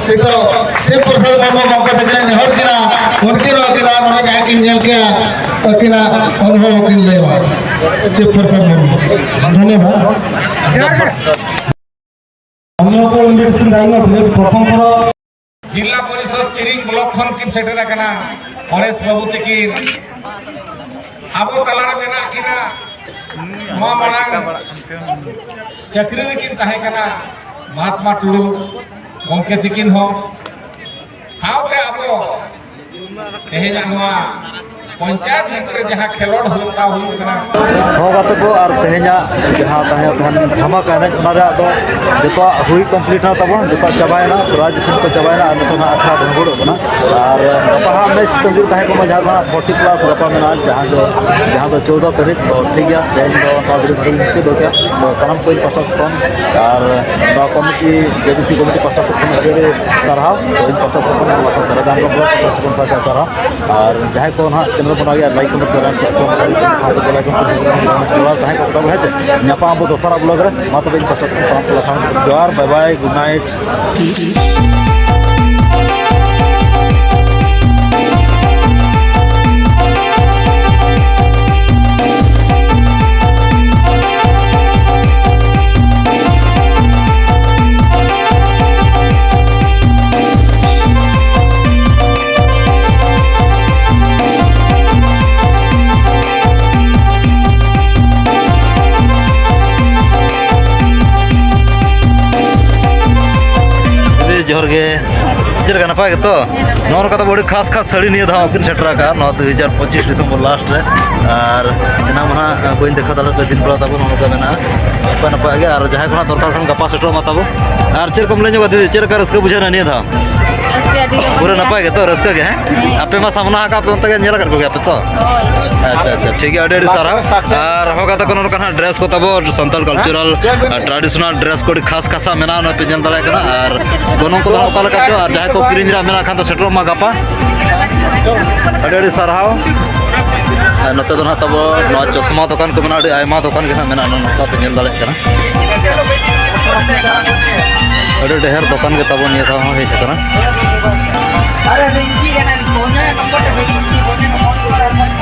ᱱᱤᱛᱚᱜ ᱥᱤᱵ ᱯᱨᱚᱥᱟᱫᱽ ᱢᱩᱨᱢᱩ ᱜᱚᱢᱠᱮ ᱛᱟᱹᱠᱤᱱ ᱱᱮᱦᱚᱨ ᱠᱤᱱᱟ, ᱩᱱᱠᱤᱱ ᱦᱚᱸ ᱟᱹᱠᱤᱱᱟᱜ ᱱᱚᱰᱮ ᱡᱟᱦᱟᱸ ᱠᱤᱱ ᱧᱮᱞ ᱠᱮᱜᱼᱟ, ᱟᱹᱠᱤᱱᱟᱜ ᱚᱱᱩᱵᱷᱚᱵ ᱦᱚᱸ ᱠᱤᱱ ᱞᱟᱹᱭᱟ᱾ ᱥᱤᱵ ᱯᱨᱚᱥᱟᱫᱽ ᱢᱩᱨᱢᱩ, ᱫᱷᱚᱱᱭᱚᱵᱟᱫ᱾ ᱚᱱᱱᱚ ᱠᱚ invitation ᱛᱟᱦᱮᱸ ᱠᱟᱱᱟ, ᱛᱤᱱᱟᱹᱜ ᱯᱨᱚᱛᱷᱚᱢ ᱠᱷᱚᱱ ᱡᱤᱞᱟ ᱯᱚᱨᱤᱥᱚᱫ ᱠᱤᱨᱤᱝ ᱵᱞᱚᱠ ᱠᱷᱚᱱ ᱠᱤᱱ ᱥᱮᱴᱮᱨ ᱟᱠᱟᱱᱟ, ᱯᱚᱨᱮᱥ ᱵᱟᱹᱵᱩ ᱛᱟᱹᱠᱤᱱ᱾ ᱟᱵᱚ ᱛᱟᱞᱟᱨᱮ ᱢᱮᱱᱟᱜ ᱠᱤᱱᱟ, ᱱᱚᱣᱟ ᱢᱟᱲᱟᱝ ᱪᱟᱹᱠᱨᱤ ᱨᱮᱠᱤᱱ ᱛᱟᱦᱮᱸ ᱠᱟᱱᱟ, ᱢᱚᱦᱟᱛᱢᱟ ᱴᱩᱰᱩ ᱜᱚᱢᱠᱮ ᱛᱟᱹᱠᱤᱱ ᱦᱚᱸ᱾ ᱥᱟᱶᱛᱮ ᱟᱵᱚ ᱛᱮᱦᱮᱧᱟᱜ ᱱᱚᱣᱟ ᱯᱚᱧᱪᱟᱭᱮᱛ ᱵᱷᱤᱛᱤᱨ ᱨᱮ ᱡᱟᱦᱟᱸ ᱠᱷᱮᱞᱳᱰ ᱦᱩᱭᱩᱜ ᱠᱟᱱᱟ᱾ ᱦᱚᱸ ᱜᱟᱛᱮ ᱠᱚ, ᱟᱨ ᱛᱮᱦᱮᱧᱟᱜ ᱡᱟᱦᱟᱸ ᱛᱟᱦᱮᱸ ᱠᱟᱱ ᱫᱷᱟᱢᱟᱠᱟ ᱮᱱᱮᱡ, ᱚᱱᱟ ᱨᱮᱭᱟᱜ ᱫᱚ ᱡᱚᱛᱚᱣᱟᱜ ᱦᱩᱭ complete ᱮᱱᱟ ᱛᱟᱵᱚᱱ, ᱡᱚᱛᱚᱣᱟᱜ ᱪᱟᱵᱟᱭᱮᱱᱟ, prize ᱠᱚ ᱪᱟᱵᱟᱭᱮᱱᱟ, ᱟᱨ ᱱᱤᱛᱚᱜ ᱦᱟᱸᱜ ᱟᱠᱷᱲᱟ ᱵᱷᱟᱸᱜᱚᱲᱚᱜ ᱠᱟᱱᱟ᱾ ᱟᱨ ᱜᱟᱯᱟ ᱦᱟᱸᱜ match ᱛᱟᱺᱜᱤ ᱛᱟᱦᱮᱸ ᱠᱚᱜ ᱢᱟ, ᱡᱟᱦᱟᱸ ᱫᱚ ᱦᱟᱸᱜ forty plus ᱜᱟᱯᱟ ᱢᱮᱱᱟᱜᱼᱟ, ᱡᱟᱦᱟᱸ ᱫᱚ, ᱡᱟᱦᱟᱸ ᱫᱚ ᱪᱳᱣᱫᱚ ᱛᱟᱹᱨᱤᱠᱷ᱾ ᱛᱚ ᱴᱷᱤᱠ ᱜᱮᱭᱟ, ᱛᱮᱦᱮᱧ ᱫᱚ ᱱᱚᱣᱟ video ᱫᱚᱞᱤᱧ ᱢᱩᱪᱟᱹᱫ ᱜᱚᱫ ᱠᱮᱫᱟ᱾ ᱛᱚ ᱥᱟᱱᱟᱢ ᱠᱚ ᱤᱧ ᱯᱟᱦᱴᱟ ᱥᱮᱫ ᱠᱷᱚᱱ ᱟᱨ ᱱᱚᱣᱟ committee, JBC committee ᱯᱟᱦᱴᱟ ᱥᱮᱫ ᱠᱷᱚᱱ ᱟᱹᱰᱤ ᱟᱹᱰᱤ ᱥᱟᱨᱦᱟᱣ᱾ ᱛᱚ ᱤᱧ ᱯᱟᱦᱴᱟ ᱥᱮᱫ ᱠᱷᱚᱱ ᱟᱨ ᱱᱚᱣᱟ ᱥᱟᱶᱛᱮ ᱨᱟᱡᱟ ᱦᱮᱢᱵᱨᱚᱢ ᱯᱟᱦᱴᱟ ᱥᱮᱫ ᱠᱷᱚᱱ ᱥᱟᱭ ᱥᱟᱭ ᱥᱟᱨᱦᱟᱣ᱾ ᱟᱨ ᱡᱟᱦᱟᱸᱭ ᱠᱚ ᱱᱟᱦᱟᱜ channel ᱵᱚᱱ ᱟᱹᱜᱩᱭᱟ, like, comment, share, and subscribe ᱠᱟᱛᱮ ᱥᱟᱶᱛᱮ bell icon ᱠᱚ ᱡᱚᱲᱟᱣ ᱛᱟᱦᱮᱸ ᱠᱚᱜ ᱛᱟᱵᱚᱱᱟ, ᱦᱮᱸ ᱪᱮ? ᱧᱟᱯᱟᱢ ᱟᱵᱚ ᱫᱚᱥᱟᱨᱟᱜ vlog ᱨᱮ᱾ ᱢᱟ ᱛᱚᱵᱮ ᱤᱧ ᱯᱟᱦᱴᱟ ᱥᱮᱫ ᱠᱷᱚᱱ ᱥᱟᱱᱟᱢ ᱠᱚ ᱞᱟᱥᱟᱲ ᱡᱚᱦᱟᱨ, bye bye, good night᱾ ᱫᱤᱫᱤ, ᱡᱚᱦᱟᱨ ᱜᱮ᱾ ᱪᱮᱫ ᱞᱮᱠᱟ, ᱱᱟᱯᱟᱭ ᱜᱮᱛᱚ? ᱱᱚᱜᱼᱚ ᱱᱚᱝᱠᱟ ᱛᱟᱵᱚ ᱟᱹᱰᱤ ᱠᱷᱟᱥ ᱠᱷᱟᱥ ᱥᱟᱹᱲᱤ ᱱᱤᱭᱟᱹ ᱫᱷᱟᱣ ᱠᱤᱱ ᱥᱮᱴᱮᱨ ᱟᱠᱟᱫᱼᱟ, ᱱᱚᱣᱟ ᱫᱩ ᱦᱟᱡᱟᱨ ᱯᱚᱸᱪᱤᱥ December last ᱨᱮ᱾ ᱟᱨ ᱮᱱᱟᱝ ᱢᱟ ᱱᱟᱦᱟᱜ ᱵᱟᱹᱧ ᱫᱮᱠᱷᱟᱣ ᱫᱟᱲᱮᱭᱟᱜ ᱛᱮ ᱫᱤᱱ ᱵᱮᱲᱟ ᱛᱟᱵᱚ ᱱᱚᱜᱼᱚ ᱱᱚᱝᱠᱟ ᱢᱮᱱᱟᱜᱼᱟ, ᱱᱟᱯᱟᱭ ᱱᱟᱯᱟᱭ ᱜᱮ᱾ ᱟᱨ ᱡᱟᱦᱟᱸᱭ ᱠᱚ ᱱᱟᱦᱟᱜ ᱫᱚᱨᱠᱟᱨ ᱠᱷᱟᱱ ᱜᱟᱯᱟ ᱥᱮᱴᱮᱨᱚᱜ ᱢᱟ ᱛᱟᱵᱚ᱾ ᱟᱨ ᱪᱮᱫ ᱞᱮᱠᱟᱢ ᱞᱟᱹᱭ ᱧᱚᱜᱟ ᱫᱤᱫᱤ, ᱪᱮᱫ ᱞᱮᱠᱟ ᱨᱟᱹᱥᱠᱟᱹ ᱵᱩᱡᱷᱟᱹᱣ ᱮᱱᱟ ᱱᱤᱭᱟᱹ ᱫᱷᱟᱣ? ᱨᱟᱹᱥᱠᱟᱹ ᱟᱹᱰᱤ ᱡᱚᱢᱚᱠ ᱯᱩᱨᱟᱹ ᱜᱮ᱾ ᱱᱟᱯᱟᱭ ᱜᱮᱛᱚ, ᱨᱟᱹᱥᱠᱟᱹ ᱜᱮ, ᱦᱮᱸ? ᱦᱮᱸ᱾ ᱟᱯᱮ ᱢᱟ ᱥᱟᱢᱱᱟ ᱟᱠᱟᱫ ᱯᱮ, ᱚᱱᱛᱮ ᱜᱮ ᱧᱮᱞ ᱟᱠᱟᱫ ᱠᱚᱜᱮᱭᱟ ᱯᱮ ᱛᱚ? ᱦᱳᱭ᱾ ᱟᱪᱪᱷᱟ, ᱟᱪᱪᱷᱟ, ᱴᱷᱤᱠ ᱜᱮᱭᱟ, ᱟᱹᱰᱤ ᱟᱹᱰᱤ ᱥᱟᱨᱦᱟᱣ᱾ ᱟᱨ ᱦᱚᱸ ᱜᱟᱛᱮ ᱠᱚ, ᱱᱚᱰᱮ ᱱᱟᱦᱟᱜ dress ᱠᱚ ᱛᱟᱵᱚ, ᱥᱟᱱᱛᱟᱲ cultural, ᱟᱨ traditional dress ᱠᱚ ᱟᱹᱰᱤ ᱠᱷᱟᱥ ᱠᱷᱟᱥᱟᱜ ᱢᱮᱱᱟᱜᱼᱟ, ᱱᱚᱜᱼᱚᱭ ᱯᱮ ᱧᱮᱞ ᱫᱟᱲᱮᱭᱟᱜ ᱠᱟᱱᱟ᱾ ᱟᱨ ᱜᱚᱱᱚᱝ ᱠᱚᱫᱚ ᱱᱟᱦᱟᱜ ᱚᱠᱟ ᱞᱮᱠᱟ ᱪᱚ, ᱟᱨ ᱡᱟᱦᱟᱸᱭ ᱠᱚ ᱠᱤᱨᱤᱧ ᱨᱮᱭᱟᱜ ᱢᱮᱱᱟᱜ ᱠᱷᱟᱱ ᱫᱚ ᱥᱮᱴᱮᱨᱚᱜ ᱢᱟ ᱜᱟᱯᱟ᱾ ᱟᱹᱰᱤ ᱟᱹᱰᱤ ᱥᱟᱨᱦᱟᱣ᱾ ᱟᱨ ᱱᱚᱛᱮ ᱫᱚ ᱱᱟᱦᱟᱜ ᱛᱟᱵᱚ ᱱᱚᱣᱟ ᱪᱚᱥᱢᱟ ᱫᱚᱠᱟᱱ ᱠᱚ ᱢᱮᱱᱟᱜᱼᱟ, ᱟᱹᱰᱤ ᱟᱭᱢᱟ ᱫᱚᱠᱟᱱ ᱜᱮ ᱱᱟᱦᱟᱜ ᱢᱮᱱᱟᱜᱼᱟ, ᱱᱚᱜᱼᱚ ᱱᱚᱝᱠᱟ ᱯᱮ ᱧᱮᱞ ᱫᱟᱲᱮᱭᱟᱜ ᱠᱟᱱᱟ᱾ ᱟᱹᱰᱤ ᱰᱷᱮᱨ ᱫᱚᱠᱟᱱ ᱜᱮ ᱛᱟᱵᱚ ᱱᱤᱭᱟᱹ ᱫᱷᱟᱣ ᱦᱚᱸ ᱦᱮᱡ ᱟᱠᱟᱱᱟ᱾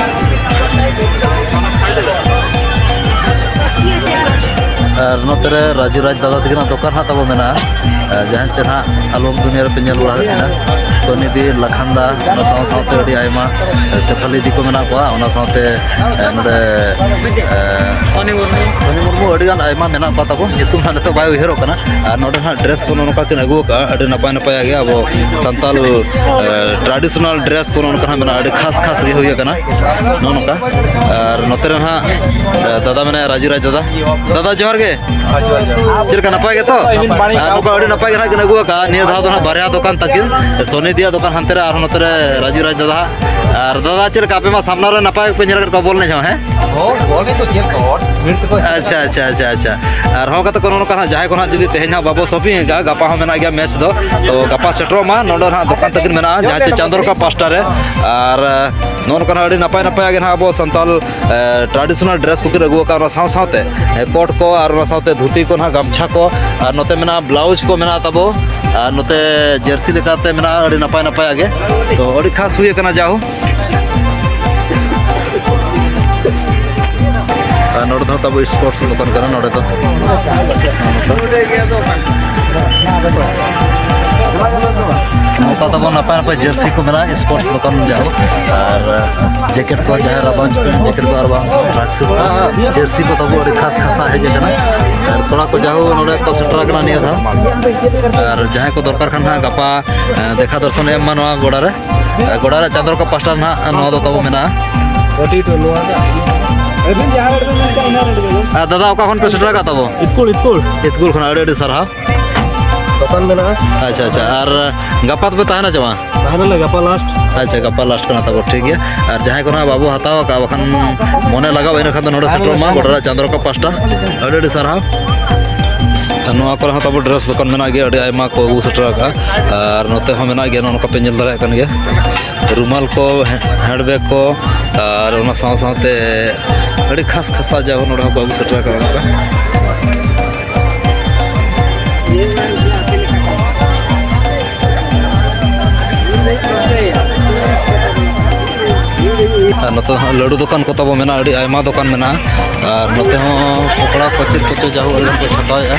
ᱟᱨ ᱱᱚᱛᱮ ᱨᱮ ᱨᱟᱡᱩ ᱨᱟᱡᱽ ᱫᱟᱫᱟ ᱛᱟᱹᱠᱤᱱᱟᱜ ᱫᱚᱠᱟᱱ ᱦᱟᱸᱜ ᱛᱟᱵᱚ ᱢᱮᱱᱟᱜᱼᱟ᱾ ᱟᱨ ᱡᱟᱦᱟᱸ ᱪᱮ ᱦᱟᱸᱜ ᱟᱞᱚᱢ ᱫᱩᱱᱤᱭᱟᱹ ᱨᱮᱯᱮ ᱧᱮᱞ ᱵᱟᱲᱟ ᱟᱠᱟᱫ ᱠᱤᱱᱟ᱾ ᱥᱚᱱᱤᱫᱤ, ᱞᱟᱠᱷᱟᱱᱫᱟ, ᱚᱱᱟ ᱥᱟᱶ ᱥᱟᱶᱛᱮ ᱟᱹᱰᱤ ᱟᱭᱢᱟ, ᱮ, ᱥᱮᱯᱷᱟᱞᱤ ᱫᱤᱠᱩ ᱢᱮᱱᱟᱜ ᱠᱚᱣᱟ᱾ ᱚᱱᱟ ᱥᱟᱶᱛᱮ, ᱮ, ᱱᱚᱰᱮ, ᱮ, ᱥᱚᱱᱤ ᱢᱩᱨᱢᱩ, ᱥᱚᱱᱤ ᱢᱩᱨᱢᱩ ᱟᱹᱰᱤ ᱜᱟᱱ ᱟᱭᱢᱟ ᱢᱮᱱᱟᱜ ᱠᱚᱣᱟ ᱛᱟᱵᱚ, ᱧᱩᱛᱩᱢ ᱦᱟᱸᱜ ᱱᱤᱛᱚᱜ ᱵᱟᱭ ᱩᱭᱦᱟᱹᱨᱚᱜ ᱠᱟᱱᱟ᱾ ᱟᱨ ᱱᱚᱰᱮ ᱦᱟᱸᱜ ᱰᱨᱮᱥ ᱠᱚ ᱱᱚᱜᱼᱚ ᱱᱚᱝᱠᱟ ᱠᱤᱱ ᱟᱹᱜᱩ ᱟᱠᱟᱫᱼᱟ, ᱟᱹᱰᱤ ᱱᱟᱯᱟᱭ ᱱᱟᱯᱟᱭᱟᱜ ᱜᱮ ᱟᱵᱚ ᱥᱟᱱᱛᱟᱞ, ᱮ, ᱴᱨᱟᱰᱤᱥᱚᱱᱟᱞ ᱰᱨᱮᱥ ᱠᱚ ᱱᱚᱜᱼᱚ ᱱᱚᱝᱠᱟ ᱦᱟᱸᱜ ᱢᱮᱱᱟᱜᱼᱟ, ᱟᱹᱰᱤ ᱠᱷᱟᱥ ᱠᱷᱟᱥ ᱜᱮ ᱦᱩᱭ ᱟᱠᱟᱱᱟ ᱱᱚᱜᱼᱚ ᱱᱚᱝᱠᱟ᱾ ᱟᱨ ᱱᱚᱛᱮ ᱨᱮ ᱦᱟᱸᱜ, ᱮ, ᱫᱟᱫᱟ ᱢᱮᱱᱟᱭᱟ, ᱨᱟᱡᱩ ᱨᱟᱡᱽ ᱫᱟᱫᱟ᱾ ᱫᱟᱫᱟ, ᱡᱚᱦᱟᱨ ᱜᱮ᱾ ᱪᱮᱫ ᱞᱮᱠᱟ, ᱱᱟᱯᱟᱭ ᱜᱮᱛᱚ? ᱟᱨ ᱱᱚᱝᱠᱟ ᱟᱹᱰᱤ ᱱᱟᱯᱟᱭ ᱜᱮ ᱱᱟᱦᱟᱜ ᱠᱤᱱ ᱟᱹᱜᱩ ᱟᱠᱟᱫᱼᱟ᱾ ᱱᱤᱭᱟᱹ ᱫᱷᱟᱣ ᱫᱚ ᱱᱟᱦᱟᱜ ᱵᱟᱨᱭᱟ ᱫᱚᱠᱟᱱ ᱛᱟᱹᱠᱤᱱ, ᱥᱚᱱᱤ ᱫᱤᱭᱟᱜ ᱫᱚᱠᱟᱱ ᱦᱟᱱᱛᱮ ᱨᱮ ᱟᱨ ᱱᱚᱛᱮ ᱨᱮ ᱨᱟᱡᱩ ᱨᱟᱡᱽ ᱫᱟᱫᱟ ᱦᱟᱜ᱾ ᱟᱨ ᱫᱟᱫᱟ, ᱪᱮᱫ ᱞᱮᱠᱟ, ᱟᱯᱮ ᱢᱟ ᱥᱟᱢᱱᱟ ᱨᱮ ᱱᱟᱯᱟᱭ ᱜᱮᱯᱮ ᱧᱮᱞ ᱟᱠᱟᱫ ᱠᱚᱣᱟ ᱵᱚᱞ ᱮᱱᱮᱡ ᱦᱚᱸ, ᱦᱮᱸ? ᱦᱳᱭ, ᱵᱚᱞ ᱮᱱᱮᱡ ᱫᱚ ᱪᱮᱫ ᱞᱮᱠᱟ ᱦᱚᱲ, ᱵᱷᱤᱲ ᱛᱮᱠᱚ ᱟᱪᱪᱷᱟ, ᱟᱪᱪᱷᱟ, ᱟᱪᱪᱷᱟ, ᱟᱪᱪᱷᱟ᱾ ᱟᱨᱦᱚᱸ ᱠᱟᱛᱮ ᱠᱚ ᱱᱚᱜᱼᱚ ᱱᱚᱝᱠᱟ ᱱᱟᱦᱟᱜ, ᱡᱟᱦᱟᱸᱭ ᱠᱚ ᱱᱟᱦᱟᱜ ᱡᱩᱫᱤ ᱛᱮᱦᱮᱧ ᱦᱟᱸᱜ ᱵᱟᱵᱚ ᱥᱚᱯᱤᱝ ᱟᱠᱟᱫᱼᱟ, ᱜᱟᱯᱟ ᱦᱚᱸ ᱢᱮᱱᱟᱜ ᱜᱮᱭᱟ ᱢᱮᱪ ᱫᱚ, ᱛᱚ ᱜᱟᱯᱟ ᱥᱮᱴᱮᱨᱚᱜ ᱢᱟ ᱱᱚᱰᱮ ᱱᱟᱦᱟᱜ ᱫᱚᱠᱟᱱ ᱛᱟᱹᱠᱤᱱ ᱢᱮᱱᱟᱜᱼᱟ, ᱡᱟᱦᱟᱸ ᱪᱮ ᱪᱟᱸᱫᱚ ᱨᱟᱠᱟᱵ ᱯᱟᱥᱴᱟ ᱨᱮ᱾ ᱟᱨ ᱱᱚᱜᱼᱚ ᱱᱚᱝᱠᱟ ᱱᱟᱦᱟᱜ ᱟᱹᱰᱤ ᱱᱟᱯᱟᱭ ᱱᱟᱯᱟᱭᱟᱜ ᱜᱮ ᱱᱟᱦᱟᱜ ᱟᱵᱚ ᱥᱟᱱᱛᱟᱞ ᱮ, traditional dress ᱠᱚᱠᱤᱱ ᱟᱹᱜᱩ ᱟᱠᱟᱫ, ᱚᱱᱟ ᱥᱟᱶ ᱥᱟᱶᱛᱮ, ᱮ, ᱠᱳᱴ ᱠᱚ ᱟᱨ ᱚᱱᱟ ᱥᱟᱶᱛᱮ ᱫᱷᱩᱛᱤ ᱠᱚ ᱱᱟᱦᱟᱜ, ᱜᱟᱢᱪᱷᱟ ᱠᱚ, ᱟᱨ ᱱᱚᱛᱮ ᱢᱮᱱᱟᱜᱼᱟ ᱵᱞᱟᱣᱩᱡᱽ ᱠᱚ ᱢᱮᱱᱟᱜᱼᱟ ᱛᱟᱵᱚ, ᱟᱨ ᱱᱚᱛᱮ ᱡᱟᱹᱨᱥᱤ ᱞᱮᱠᱟᱛᱮ ᱢᱮᱱᱟᱜᱼᱟ ᱟᱹᱰᱤ ᱱᱟᱯᱟᱭ ᱱᱟᱯᱟᱭᱟᱜ ᱜᱮ᱾ ᱛᱚ, ᱟᱹᱰᱤ ᱠᱷᱟᱥ ᱦᱩᱭ ᱟᱠᱟᱱᱟ ᱡᱟᱦᱳ᱾ ᱟᱨ ᱱᱚᱰᱮ ᱫᱚ ᱛᱟᱵᱚ sports ᱫᱚᱠᱟᱱ ᱠᱟᱱᱟ ᱱᱚᱰᱮ ᱫᱚ᱾ ᱱᱚᱝᱠᱟ ᱛᱟᱵᱚ ᱱᱟᱯᱟᱭ ᱱᱟᱯᱟᱭ ᱡᱟᱹᱨᱥᱤ ᱠᱚ ᱢᱮᱱᱟᱜᱼᱟ, sports ᱫᱚᱠᱟᱱ ᱡᱟᱦᱳ, ᱟᱨ ᱡᱮᱠᱮᱴ ᱠᱚ, ᱡᱟᱦᱟᱸᱭ ᱨᱟᱵᱟᱝ ᱡᱟᱹᱯᱩᱫ ᱡᱮᱠᱮᱴ ᱠᱚ ᱟᱨ ᱵᱟᱝ track suit ᱠᱚ, ᱡᱟᱹᱨᱥᱤ ᱠᱚ ᱛᱟᱵᱚ ᱟᱹᱰᱤ ᱠᱷᱟᱥ ᱠᱷᱟᱥᱟ ᱦᱮᱡ ᱟᱠᱟᱱᱟ᱾ ᱟᱨ ᱠᱚᱲᱟ ᱠᱚ ᱡᱟᱦᱳ ᱱᱚᱰᱮ ᱠᱚ ᱥᱮᱴᱮᱨ ᱟᱠᱟᱱᱟ ᱱᱤᱭᱟᱹ ᱫᱷᱟᱣ᱾ ᱟᱨ ᱡᱟᱦᱟᱸᱭ ᱠᱚ ᱫᱚᱨᱠᱟᱨ ᱠᱷᱟᱱ ᱦᱟᱸᱜ ᱜᱟᱯᱟ, ᱮᱸ, ᱫᱮᱠᱷᱟ ᱫᱚᱨᱥᱚᱱ ᱮᱢ ᱢᱟ ᱱᱚᱣᱟ ᱜᱚᱰᱟ ᱨᱮ᱾ ᱟᱨ ᱜᱚᱰᱟ ᱨᱮ ᱪᱟᱸᱫᱽ ᱨᱟᱠᱟᱵ ᱯᱟᱥᱴᱟ ᱨᱮ ᱱᱟᱦᱟᱜ ᱱᱚᱣᱟ ᱫᱚ ᱛᱟᱵᱚ ᱢᱮᱱᱟᱜᱼᱟ᱾ ᱟᱹᱵᱤᱱ ᱡᱟᱦᱟᱸ ᱨᱮᱵᱤᱱ ᱢᱮᱱ ᱠᱟᱜ, ᱤᱱᱟᱹ ᱨᱮᱜᱮ ᱵᱚᱞᱚ᱾ ᱟᱨ ᱫᱟᱫᱟ, ᱚᱠᱟ ᱠᱷᱚᱱ ᱯᱮ ᱥᱮᱴᱮᱨ ᱟᱠᱟᱫ ᱛᱟᱵᱚ? ᱤᱛᱠᱩᱲ, ᱤᱛᱠᱩᱲ᱾ ᱤᱛᱠᱩᱲ ᱠᱷᱚᱱ ᱟᱹᱰᱤ ᱟᱹᱰᱤ ᱥᱟᱨᱦᱟᱣ᱾ ᱫᱚᱠᱟᱱ ᱢᱮᱱᱟᱜᱼᱟ᱾ ᱟᱪᱪᱷᱟ, ᱟᱪᱪᱷᱟ᱾ ᱟᱨ ᱜᱟᱯᱟ ᱫᱚᱯᱮ ᱛᱟᱦᱮᱱᱟ ᱪᱮ ᱵᱟᱝ? ᱛᱟᱦᱮᱱᱟᱞᱮ ᱜᱟᱯᱟ last᱾ ᱟᱪᱪᱷᱟ, ᱜᱟᱯᱟ last ᱠᱟᱱᱟ ᱛᱟᱵᱚ, ᱴᱷᱤᱠ ᱜᱮᱭᱟ᱾ ᱟᱨ ᱡᱟᱦᱟᱸᱭ ᱠᱚ ᱱᱟᱦᱟᱜ ᱵᱟᱵᱚ ᱦᱟᱛᱟᱣ ᱟᱠᱟᱫ, ᱵᱟᱠᱷᱟᱱ ᱢᱚᱱᱮ ᱞᱟᱜᱟᱣ ᱤᱱᱟᱹ ᱠᱷᱟᱱ ᱫᱚ ᱱᱚᱰᱮ ᱥᱮᱴᱮᱨᱚᱜ ᱢᱟ, ᱜᱚᱰᱟ ᱨᱮ ᱪᱟᱸᱫᱽ ᱨᱟᱠᱟᱵ ᱯᱟᱥᱴᱟ᱾ ᱟᱹᱰᱤ ᱟᱹᱰᱤ ᱥᱟᱨᱦᱟᱣ᱾ ᱟᱨ ᱱᱚᱣᱟ ᱠᱚᱨᱮ ᱦᱚᱸ ᱛᱟᱵᱚ dress ᱫᱚᱠᱟᱱ ᱢᱮᱱᱟᱜ ᱜᱮᱭᱟ, ᱟᱹᱰᱤ ᱟᱭᱢᱟ ᱠᱚ ᱟᱹᱜᱩ ᱥᱮᱴᱮᱨ ᱟᱠᱟᱫᱼᱟ᱾ ᱟᱨ ᱱᱚᱛᱮ ᱦᱚᱸ ᱢᱮᱱᱟᱜ ᱜᱮᱭᱟ, ᱱᱚᱜᱼᱚ ᱱᱚᱝᱠᱟ ᱯᱮ ᱧᱮᱞ ᱫᱟᱲᱮᱭᱟᱜ ᱠᱟᱱ ᱜᱮᱭᱟ, ᱨᱩᱢᱟᱞ ᱠᱚ, hand bag ᱠᱚ, ᱟᱨ ᱚᱱᱟ ᱥᱟᱶ ᱥᱟᱶᱛᱮ ᱟᱹᱰᱤ ᱠᱷᱟᱥ ᱠᱷᱟᱥᱟ ᱡᱟᱦᱳ ᱱᱚᱰᱮ ᱦᱚᱸᱠᱚ ᱟᱹᱜᱩ ᱥᱮᱴᱮᱨ ᱟᱠᱟᱫᱼᱟ ᱱᱚᱝᱠᱟ᱾ ᱟᱨ ᱱᱚᱛᱮ ᱫᱚ ᱦᱟᱸᱜ ᱞᱟᱹᱰᱩ ᱫᱚᱠᱟᱱ ᱠᱚ ᱛᱟᱵᱚ ᱢᱮᱱᱟᱜᱼᱟ, ᱟᱹᱰᱤ ᱟᱭᱢᱟ ᱫᱚᱠᱟᱱ ᱢᱮᱱᱟᱜᱼᱟ᱾ ᱟᱨ ᱱᱚᱛᱮ ᱦᱚᱸ ᱯᱚᱠᱚᱲᱟ ᱠᱚ ᱪᱮᱫ ᱠᱚᱪᱚ ᱡᱟᱦᱳ ᱟᱹᱰᱤ ᱜᱟᱱ ᱠᱚ ᱪᱷᱟᱯᱟᱣᱮᱫᱼᱟ᱾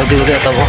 ᱤᱫᱤ ᱠᱟᱛᱮ ᱛᱟᱵᱚ᱾